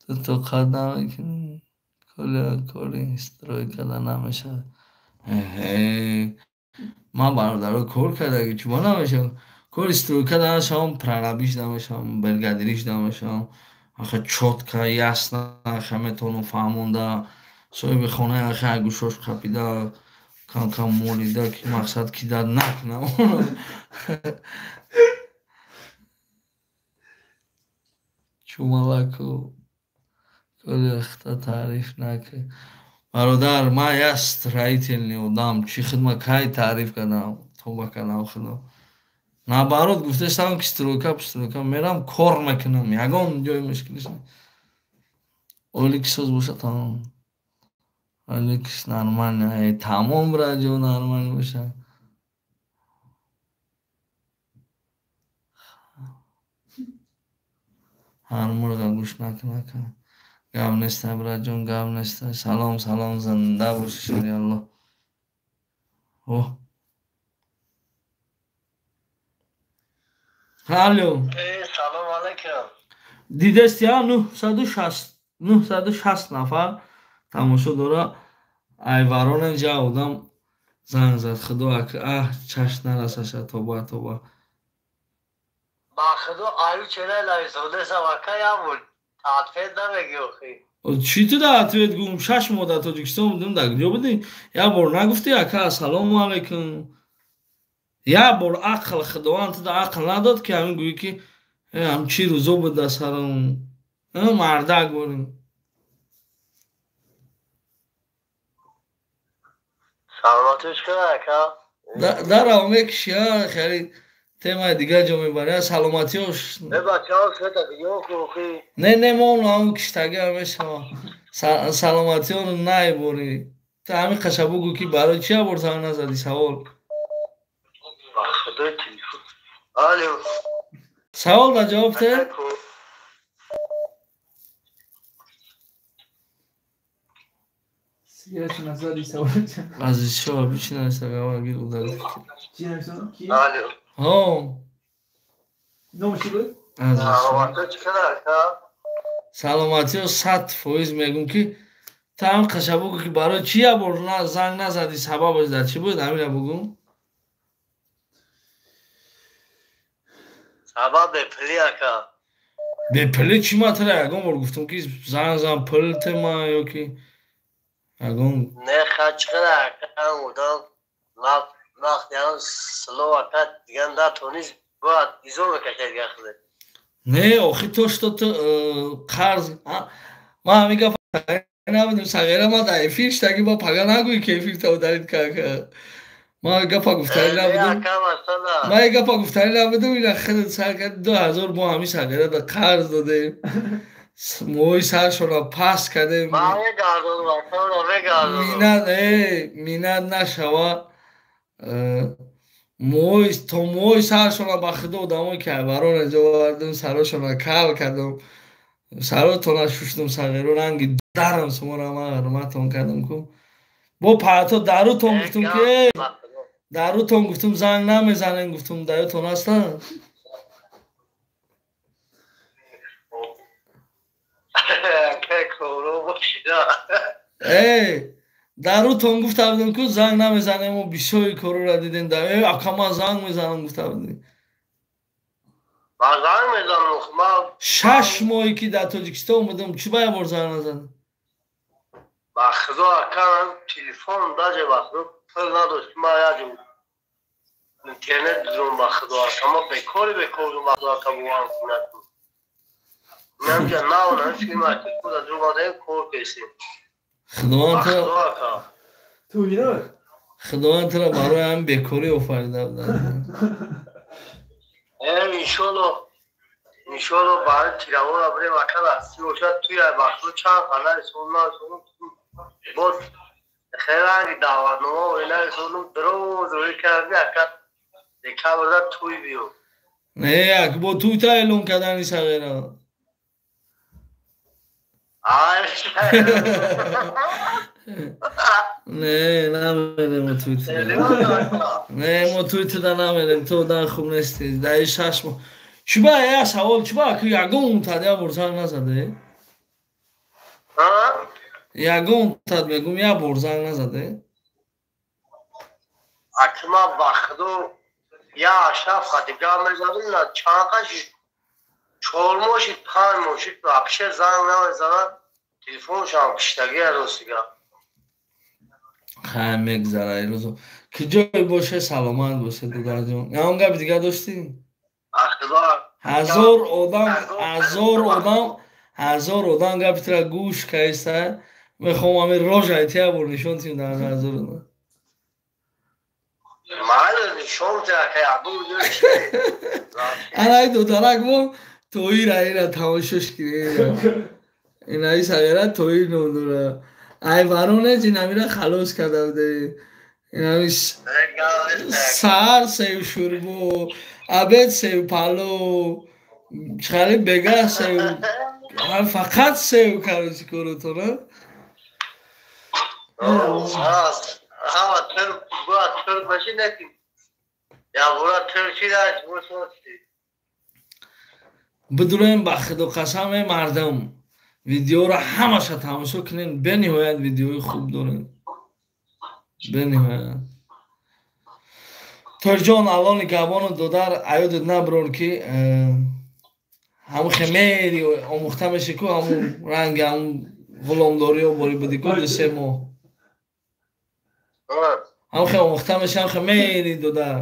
S1: Ту тоқат намекунӣ? Коля кори стройка да намешавад. Ман бародаро кор кардаги чума намешавам. Кори стройка да намешавам, прорабиш намешавам, бригадириш намешавам. Аха чётко, ясно, аха метавонам фаҳмонда. Соҳиби хона аха гӯшош қапида, кам-кам молида, ки мақсад кидат накунам. Чумалаку коли хта таъриф накун. Бародар, ман як строительный одам, чӣ хидма кай таъриф кардам, тоба кардам худо. Наоборот, гуфтаистам ки стройка, стройка мерам, кор мекунам, ягон ҷои мушкилиш не. Оли ки соз боша тамом. Оли ки нормально, тамом раҷо нормально боша. Ҳар мурға гӯш накун, ака. Гап неста, браҷон, гап неста. Салом, салом, зинда боши, шери Аллоҳ. О. Алло.
S4: Салом алайкум.
S1: Дидести, а 960 нафар тамошо дора. Ай варонен ҷа одам занг зад. Худо ака, аҳ, чашм нарасаша, тоба, тоба.
S4: Ба худо аю чера лайзодесам ака ябуд. Ответ намегӣ охи.
S1: Чӣ ту да ответ гум? 6 моҳ дар Тоҷикистон будем, дар куҷо будӣ? Як бор нагуфтӣ ака ассалому алайкум. Як бор ақл Худованд ту да ақл надод ки ҳамин гӯӣ ки ҳам чӣ рӯзо буд дар сарам. Мардак борем.
S4: Саломатиш кун ака.
S1: Дарав мекушӣ, а хеле темаи дигар ҷо мебарӣ. Саломатиёш.
S4: Не бачаҳо света дига охи.
S1: Не, не, мо ҳам киштага мешава. Саломатиён наеборӣ. Ту ҳамин қаша бугӯ ки барои чӣ абор занг назадӣ савол?
S4: Алло.
S1: Савол да ҷавоб те?
S2: Сигарета назади савол.
S1: Азизшо, бичина сагава гир ударит.
S2: Чӣ нависонам? Ки?
S4: Алло.
S1: Ҳо.
S2: Номаш чӣ буд?
S4: Саломатиё чӣ қадар ака?
S1: Саломатиё 100% мегӯм ки ту ҳамин қаша бугӯ ки барои чӣ ябор занг назадӣ, сабабаш дар чӣ буд, ҳамина бугӯ.
S4: Сабаб бепулӣ ака.
S1: Бепулӣ чӣ ман тура ягон бор гуфтам ки занг зан пул тема ё ки ягон
S4: Не ха чӣ қадар ака одам вақт ягон слова ака дигар натонист бояд изо мекашад дигар худат.
S1: Не, охи то что ту қарз ман ҳамин гап набудем сағира ман дар эфир штаги ба пага нагӯӣ ки эфир та ударит как. Ман гапа гуфтанӣ набудам. Ман гапа гуфтанӣ набудам, ина худат сар кард 2000 мо ҳамин сағира да қарз додем. Моҳи саршона пас кардем. Минат, минат нашава. Моҳи то моҳи саршона ба худо одамое ки барон ҷо овардам, сарошона кал кардам. Саротона шуштам сағиро ранги дарам шуморо ман ҳурматон кардам ку. Бо парто дарутон гуфтам ки дарутон гуфтам занг намезанем гуфтам дарутон ҳастанд. Дар рӯтон гуфта будем, ку занг намезанем, мо бисёри корора дидем. Ака, ман занг мезанам, гуфта будем.
S4: Ман занг мезанам, ман.
S1: 6 моҳе ки дар Тоҷикистон будам, чӣ ба як бор занг назадам?
S4: Ба худо, ака, телефон даже, ба худо, пул надошт, ман як интернет бидурам. Ба худо, ака, ма бекори бекор, ба худо, ака, боварам кунад. Намҷа нав намши, ма телефон дурмадаем, кор кесем.
S1: Худованд
S4: Ба худо, ака.
S2: Ту ино?
S1: Худованд туро барои ҳамин бекорӣ офарида будад.
S4: Иншолло, иншолло, баъд тирамора бирем, ака, насиб бошад. Туя, ба худо, чанд қадар солна боз хеле даъватнома ина солум дроз рӯй карди, ака, декабрда туй биё.
S1: Не, як бо туйта эълон кардани сағира.
S4: Ай.
S1: Не, намерем мо туйта. Не, мо туйтада намерем, ту дан хуб нести. Даи 6 моҳ чӣ ба, я савол, чӣ ба ки ягон тад як бор занг назаде? Ягон тад, мегум, як бор занг назаде?
S4: Акма, ба худо, я ашраф хати гап мезадим, на чанд қаши, 4 моҳ шид, 5 моҳ шид, вообще занг намезанад, телефоншам киштагия, ростига.
S1: Хай, мегзара ирӯзо. Ки ҷой боше, саломат боше, дударҷон. Ягон гапи дига доштӣ? Ҳазор одам, ҳазор одам, ҳазор одам гапи тура гӯш кайса. Мехоҳам ҳамин рожа ти як бор нишон тим дар ҳазор одам.
S4: Майли, нишон тя.
S1: Анай додарак мо Тоира ира тамошош кунем. Инаи сағира Тоир ном дора. Ай Воронеж инамира халос карда буде. Инами саҳар сев шӯрбо, обед сев палов, чхали бегаҳ сев, фақат сев, короче, коротона.
S4: Ҳама тир бура, тир баши неки. Я бура тир шида, бусости.
S1: Бидурем, ба худо қасаме, мардум, видеоро ҳамаша тамошо кунем, бениҳоят видеои хуб дорем, бениҳоят. Торҷон, аллони габону додар, аёдат наброр, ки ҳамун хемери омӯхта меши, ку ҳамун ранги ҳамун ғуломдориё бори буди, ку 2-3 моҳ ҳамун хе омӯхта меши, ҳамун хемери, додар.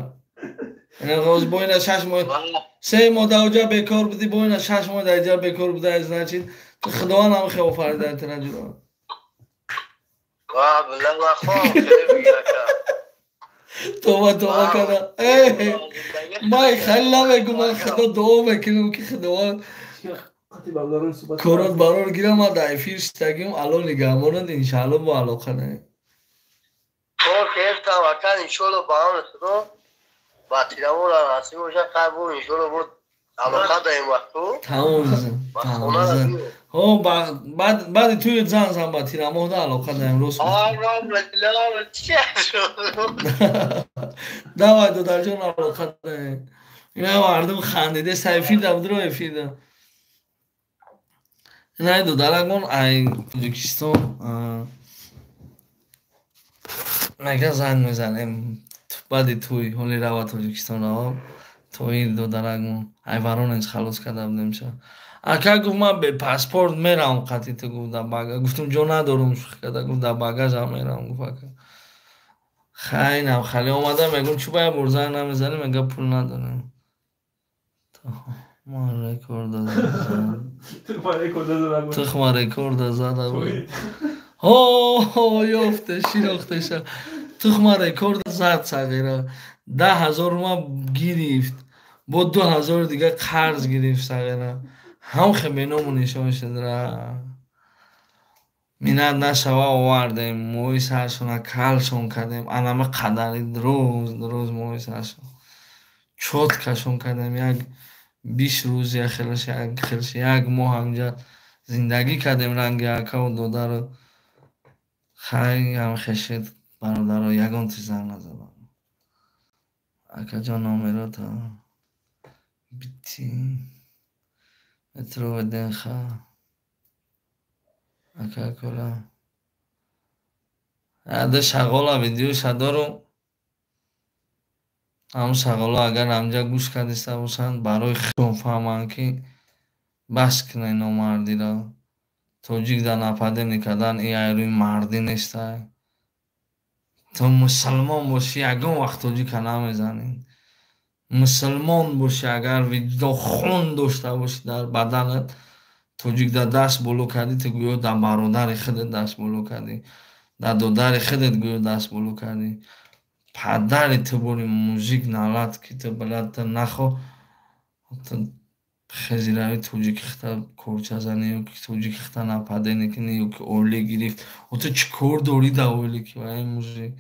S1: Боз бо ина 6 моҳ, 3 моҳ дар оҷа бекор будӣ, бо ина 6 моҳ дар иҷа бекор буда, значит, худованд ҳамун хе офарида тара ҷудо.
S4: Ва била, ма хом хеле бигирака.
S1: Това, това када. Май хеле намегум, ман худо дуо мекунам, ки худованд
S2: Қати бародарон суҳбат.
S1: Корот барор гирам, ма дар эфир штагим, алло нигаҳбонад, иншаалло, бо алоқа не.
S4: Кор кертам, ака, иншолло, ба амри худо, ба тирамора насиб бошад, хай, бу, иншолло, бо алоқа даем вақту.
S1: Тамом.
S4: Ба хона.
S1: Ҳо, баъди туи зан зан, ба тирамоҳда алоқа даем, рост. Давай, додарҷон, алоқа даем. Ина мардум хандиде, сайфида будро эфида. Инай додарагон ай Тоҷикистон мега, занг мезанем баъди туй, ҳоли рава Тоҷикистон, рава тои додарагон ай Воронеж халос карда будемша. Ака, гуфт, ман бе паспорт меравам қати ту, гуфт, дар багаж. Гуфтум, ҷо надорум, шӯхӣ карда. Гуфт, дар багажам меравам, гуфт, ака. Хайнам хали омада, мегум, чӣ ба як бор занг намезанӣ? Мега, пул надорем. Ман рекорда тухма рекорда зада. Ҳо, ёфте, шинохтеша. Тухма рекорда зад, сағира, 10 000 ма гирифт, бо 2000 дига қарз гирифт, сағира, ҳам хе беному нишон шудра. Минат нашава, овардем, моҳи саршона калшон кардем, анама қадари дроз дроз моҳи саршон чоткашон кардем. Як 20 рӯз, як хелаш, як хелш, як моҳ ҳамҷа зиндагӣ кардем ранги акаву додару. Хай, ҳам хешед, бародаро, ягон чиз занг назадам. Акаҷон, номерота бити метро ВДНХ, ака, кола. Ада шағола видеоша дорум. Ҳамун шағоло агар ҳамҷа гӯш кардиста бошанд, барои худшон фаҳманд, ки бас кунед номардиро. Тоҷик дар нападение кардан ин айрӯи мардӣ нестай. Ту мусулмон бошӣ, ягон вақт тоҷика намезанӣ. Мусулмон бошӣ, агар виҷдон хун дошта бошӣ дар баданат, тоҷик дар даст боло кардӣ, ту гӯё дар бародари худат даст боло кардӣ, дар додари худат гӯё даст боло кардӣ. Падари ту бори мужик налат, ки ту блядь, ту нахо ту хезирави тоҷики хита корча занӣ ё ки тоҷики хита нападение кунӣ ё ки оиле гирифт. О ту чӣ кор дорӣ дар оиле ки ай мужик?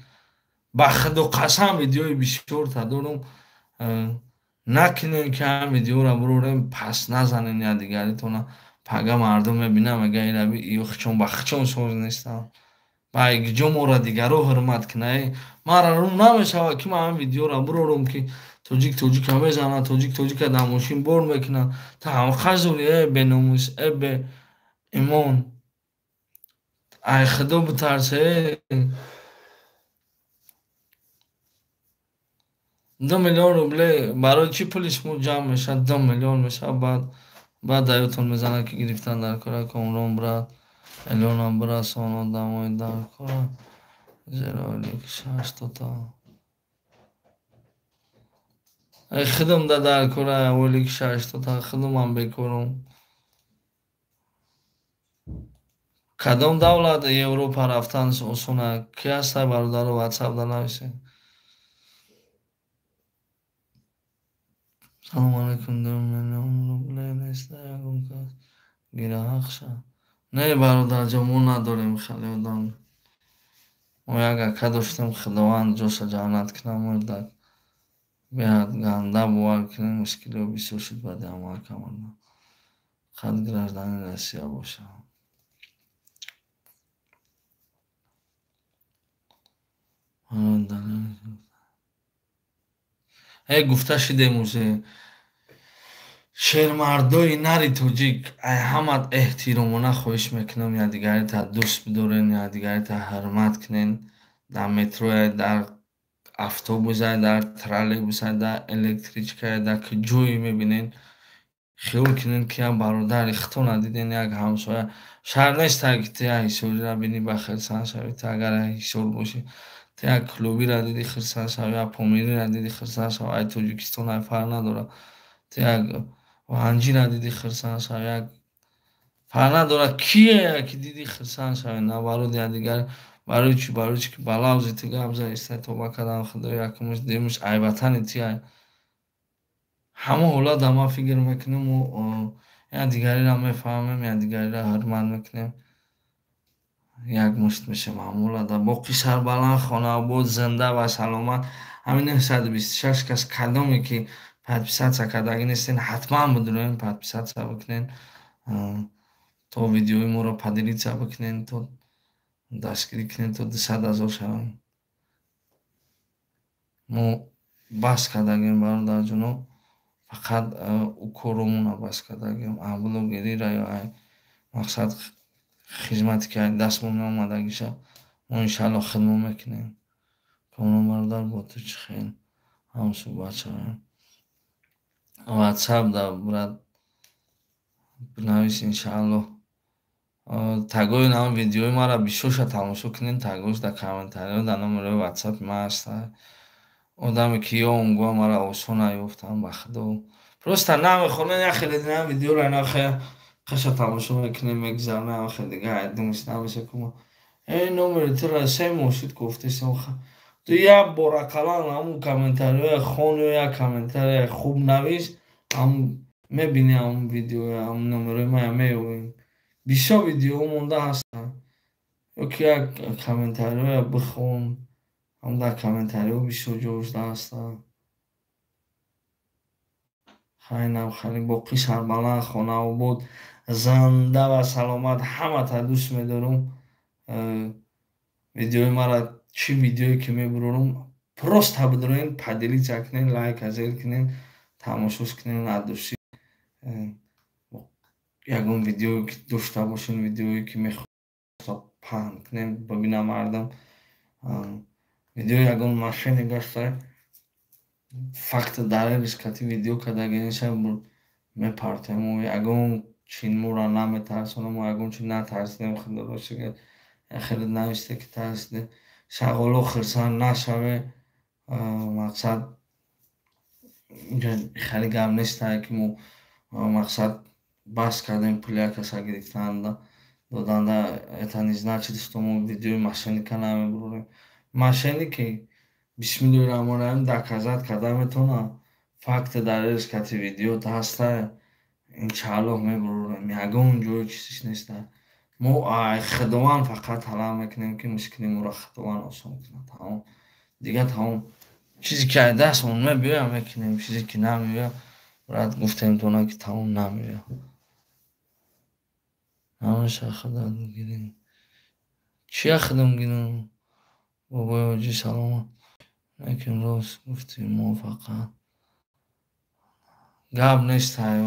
S1: Ба худо қасам, видеои бисёрта дорум. Накунем, ки ҳам видеоро бурорем, пас назанем якдигаритона. Пага мардум мебинам, мега ираби ё хичон ба хичон соз нестам. Ба ҷо моро дигаро ҳурмат кунай. Мара рум намешавад, ки ман ҳам видеоро бурорум, ки тоҷик тоҷика мезанад, тоҷик тоҷика дар мошин бор мекунад. Ту ҳамқа зури, э беномус, э беимон. Ай худо битарсе. 2 миллион рубле барои чӣ пули шумо ҷамъ мешавад, 2 миллион мешавад, баъд даётон мезанад, ки гирифтан дар кора. Комрон, брат, элонам бирасон, одамои дар кора, зеро ойлики шаштота. Худам да дар кора ойлики шаштота, худумам бекорум. Кадом давлат Европа рафтан осона? Ки ҳастай, бародаро, ватсап да нависед. Салому алайкум, 2 миллион рубле нест ягон кас гира ҳақша? Не, бародарҷон, мо надорем хеле одам. Мо як ака доштем, Худованд ҷоша ҷаннат кунад, мурдак. Беҳад ганда, бовар кунед, мушкилиҳо бисёр шуд баъди ҳамон ака мурдан. Фақат гражданин Россия бошад. Э, гуфта шидем уже. Шермардои нари тоҷик, ай ҳамат эҳтиромона хоҳиш мекунам, якдигарита дӯст бидорен, якдигарита ҳурмат кунен. Дар метроя, дар автобусай, дар троллейбусай, дар электричкае, дар ҷое мебинен, хиёл кунен, ки як бародари худтона диден, як ҳамсоя. Шарт нестай, ки ту як ҳисориро бинӣ, ба хирсанд шавӣ. Ту агар ҳисор бошӣ, ту як клубиро дидӣ, хирсанд шавӣ, як помириро дидӣ, хирсанд шавӣ, ай Тоҷикистон, ай фарқ надорад. Ту як ванҷиро дидӣ, хирсанд шавӣ, як фарқ надорад кие ки дидӣ, хирсанд шавӣ. Наоборот, якдигар. Барои чӣ? Барои чӣ ки ба лавзи ту гап заистай, тоба кардам худо, якумш, дуюмш, ай ватани ти ай. Ҳамон ҳолат ман фикр мекунем, мо якдигариро мефаҳмем, якдигариро ҳурмат мекунем, як мушт мешем ҳамон ҳолата. Боқӣ сарбаланд, хонаобод, зинда ва саломат. Ҳамин 926 кас, кадоме ки подписаться кардагӣ нестен, ҳатман бидуроен, подписаться бикунен, то видеои моро поделиться бикунен, то дастгирӣ кунем, то 200 000 шавем. Мо бас кардагем, бародарҷоно, фақат ӯ коромона бас кардагем, блогерира ё ай мақсад хизмате ки дастмон наомадагиша, мо иншаалло хидмат мекунем. Комрон бародар, бо ту чӣ хел ҳамсӯҳбат шавем? Ватсап да, брат, бинавис, иншаалло. Тагои нам видеои маро бисёрша тамошо кунем, тагош дар комментариҳо, дар номерои ватсапи ман ҳаста. Одаме ки ё онгоҳ мара осон наёфтам, ба худо. Просто намехонем, як хеле динам видеоро нахе қаша тамошо мекунем, мегузаронем, хеле дига айдумш намеша кума. Э, номери туро 3 моҳ шуд гуфтесам. Ту як бор ақаллан ҳамун комментариҳоя хон ё як комментария хуб навис, ҳам мебини ҳамун видеоя, ҳамун номерои мая меёбӣ. Бисёр видеоҳо монда ҳастанд. Ё ки як комментариҳоя бихон, ҳам дар комментариҳо бисёр ҷо ҳастанд. Хайнам хеле боқӣ сарбаланд, хонаобод, зинда ва саломат. Ҳамата дӯст медорум. Видеои мара, чӣ видеое ки мебурорум, просто бидуроен, поделиться кунен, лайка зер кунен, тамошош кунен аз дӯстӣ. Ягон видеое ки дошта бошен, видеое ки мехоҳед паҳн кунем, бибинам мардам. Видео ягон мошенник гаштае, факт далелиш кати видео кардагиниша мепартем. Ягон чин моро наметарсонам, ягон чи натарсидем. Худоро шукр, хеле нависте ки тарсиде. Шағоло, хирсанд нашаве. Мақсад хеле гап нестае, ки мо мақсад бас кардем пули як каса гирифтанда доданда. Это не значит, что мо видеои мошенника намебурем. Мошенники бисмиллоҳи раҳмони раҳим доказать карда метавонад, факти далелиш кати видео ҳастае, иншааллоҳ мебурем. Ягон ҷои чизиш нестае. Мо Худованд фақат талаб мекунем, ки мушкили моро Худованд осон кунад, тамом. Дигар тамом, чизе ки аз дастмон мебиёяд, мекунем, чизе ки намеояд, брат, гуфтем тона, ки тамом, намеояд. Ҳамаша худат гирем. Чия худам гирам? Бобои ҳоҷӣ, саломат. Лекин рост гуфтӣ, мо фақат гап нестай.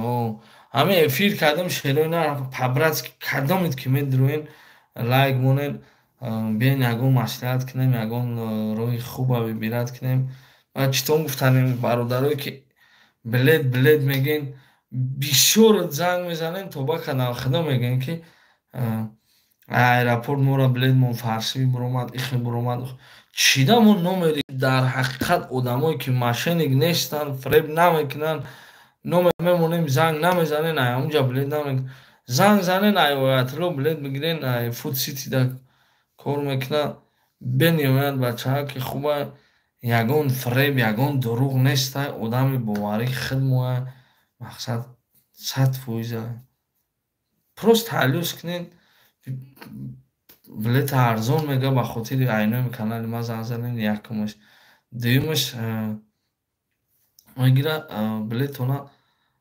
S1: Ҳамин эфир кардем, шерои на по-братски, кадомед ки медироен, лайк монед, биён ягон маслиҳат кунем, ягон роҳи хуба выбирать кунем. Ва читон гуфтанем, бародарое ки билет, билет мегӯен, бисёр занг мезанем, тоба кардам, худо, мегӯем, ки аэропорт моро билетмон фарсӣ буромад, ихе буромад. Чида мо номери дар ҳақиқат одамое ки мошенник нестанд, фиреб намекунанд, номер мемонем, занг намезанен, ай ҳамунҷа билет наме. Занг занен, ай Оятулло билет бигирен, ай Фуд Ситида кор мекунад. Бениҳоят бачаҳа ки хуба, ягон фиреб, ягон дурӯғ нестай, одами боварӣ хидмоя, мақсад 100%. Просто ҳаллӯс кунед, билета арзон мега, ба хотири айноми канали ма занг занен, якумаш. Дуюмаш, мегира билетона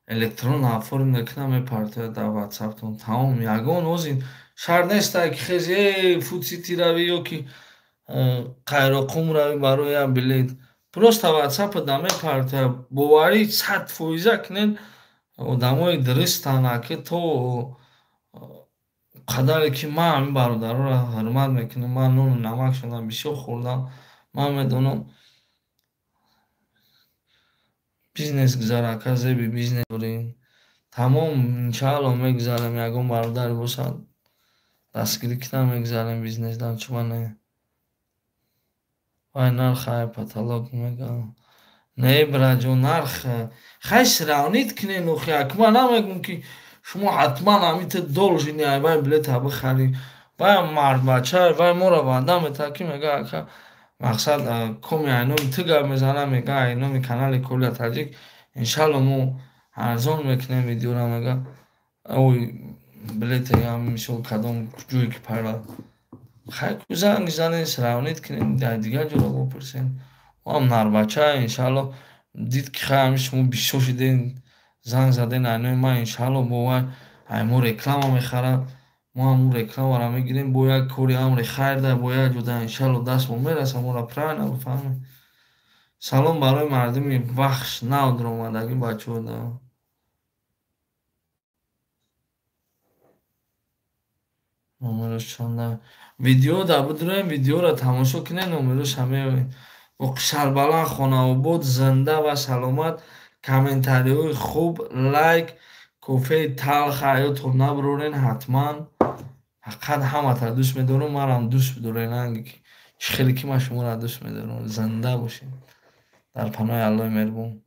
S1: электронно оформ мекунад, мепартояд дар ватсаптон, тамом. Ягон озин шарт нестай, ки хези Фуд Сити равӣ ё ки Қайроқум равӣ барои як билет. Просто ватсапа да мепартояд. Боварӣ 100% кунед, одамои дурустанд, аки то қадаре ки ман ҳамин бародароро ҳурмат мекунам, ман нону намакшонам бисёр хӯрдам, ман медонам. Бизнес гузара, ака, зеби бизнес дорем, тамом. Иншаалло, мегузарем. Ягон бародаре бошад, дастгирӣ кунам, мегузарем бизнесдан, чума не. Вай, нарх ай потолок мегӯям. Не, браҷон, нарх хай сравнить кунен. Охи, ак ман намегӯм, ки шумо ҳатман ҳамин должен ай вай билета бихарӣ. Вай мардбача, вай моро ваъда метавад, ки мега, ака, мақсад, коми айноми ту гап мезанам, мега, айноми канали Коля Таҷик, иншалло, мо арзон мекунем видеора, мега, ой, билете, мисол, кадом ҷое ки пара. Хай, ку занг занен, сравнить кунем, дар дигар ҷоро бипурсем. Ӯам нарбача, иншалло, дид, ки хай, ҳамин шумо бисёр шиден, занг заден айнои ман, иншалло, бо вай ай мо реклама мехарад, мо ҳам ӯ рекламаро мегирем, бо як кори амри хайр да бо як ҷода, иншалло, дастмо мераса. Моро правильно бифаҳмед. Салом барои мардуми Вахш, нав дуромадагӣ бачаҳо да. Номерош чанда? Видео да бидуроем, видеоро тамошо кунед, номероша меоед. Боқи сарбаланд, хонаобод, зинда ва саломат. Комментариҳои хуб, лайк, кофеи талх ҳаётон набурорен ҳатман. Фақат ҳаматро дӯст медорам, марам дӯст бидорен, ранге ки чӣ хеле ки ман шуморо дӯст медорам. Зинда бошед, дар паноҳи Аллоҳи меҳрубон.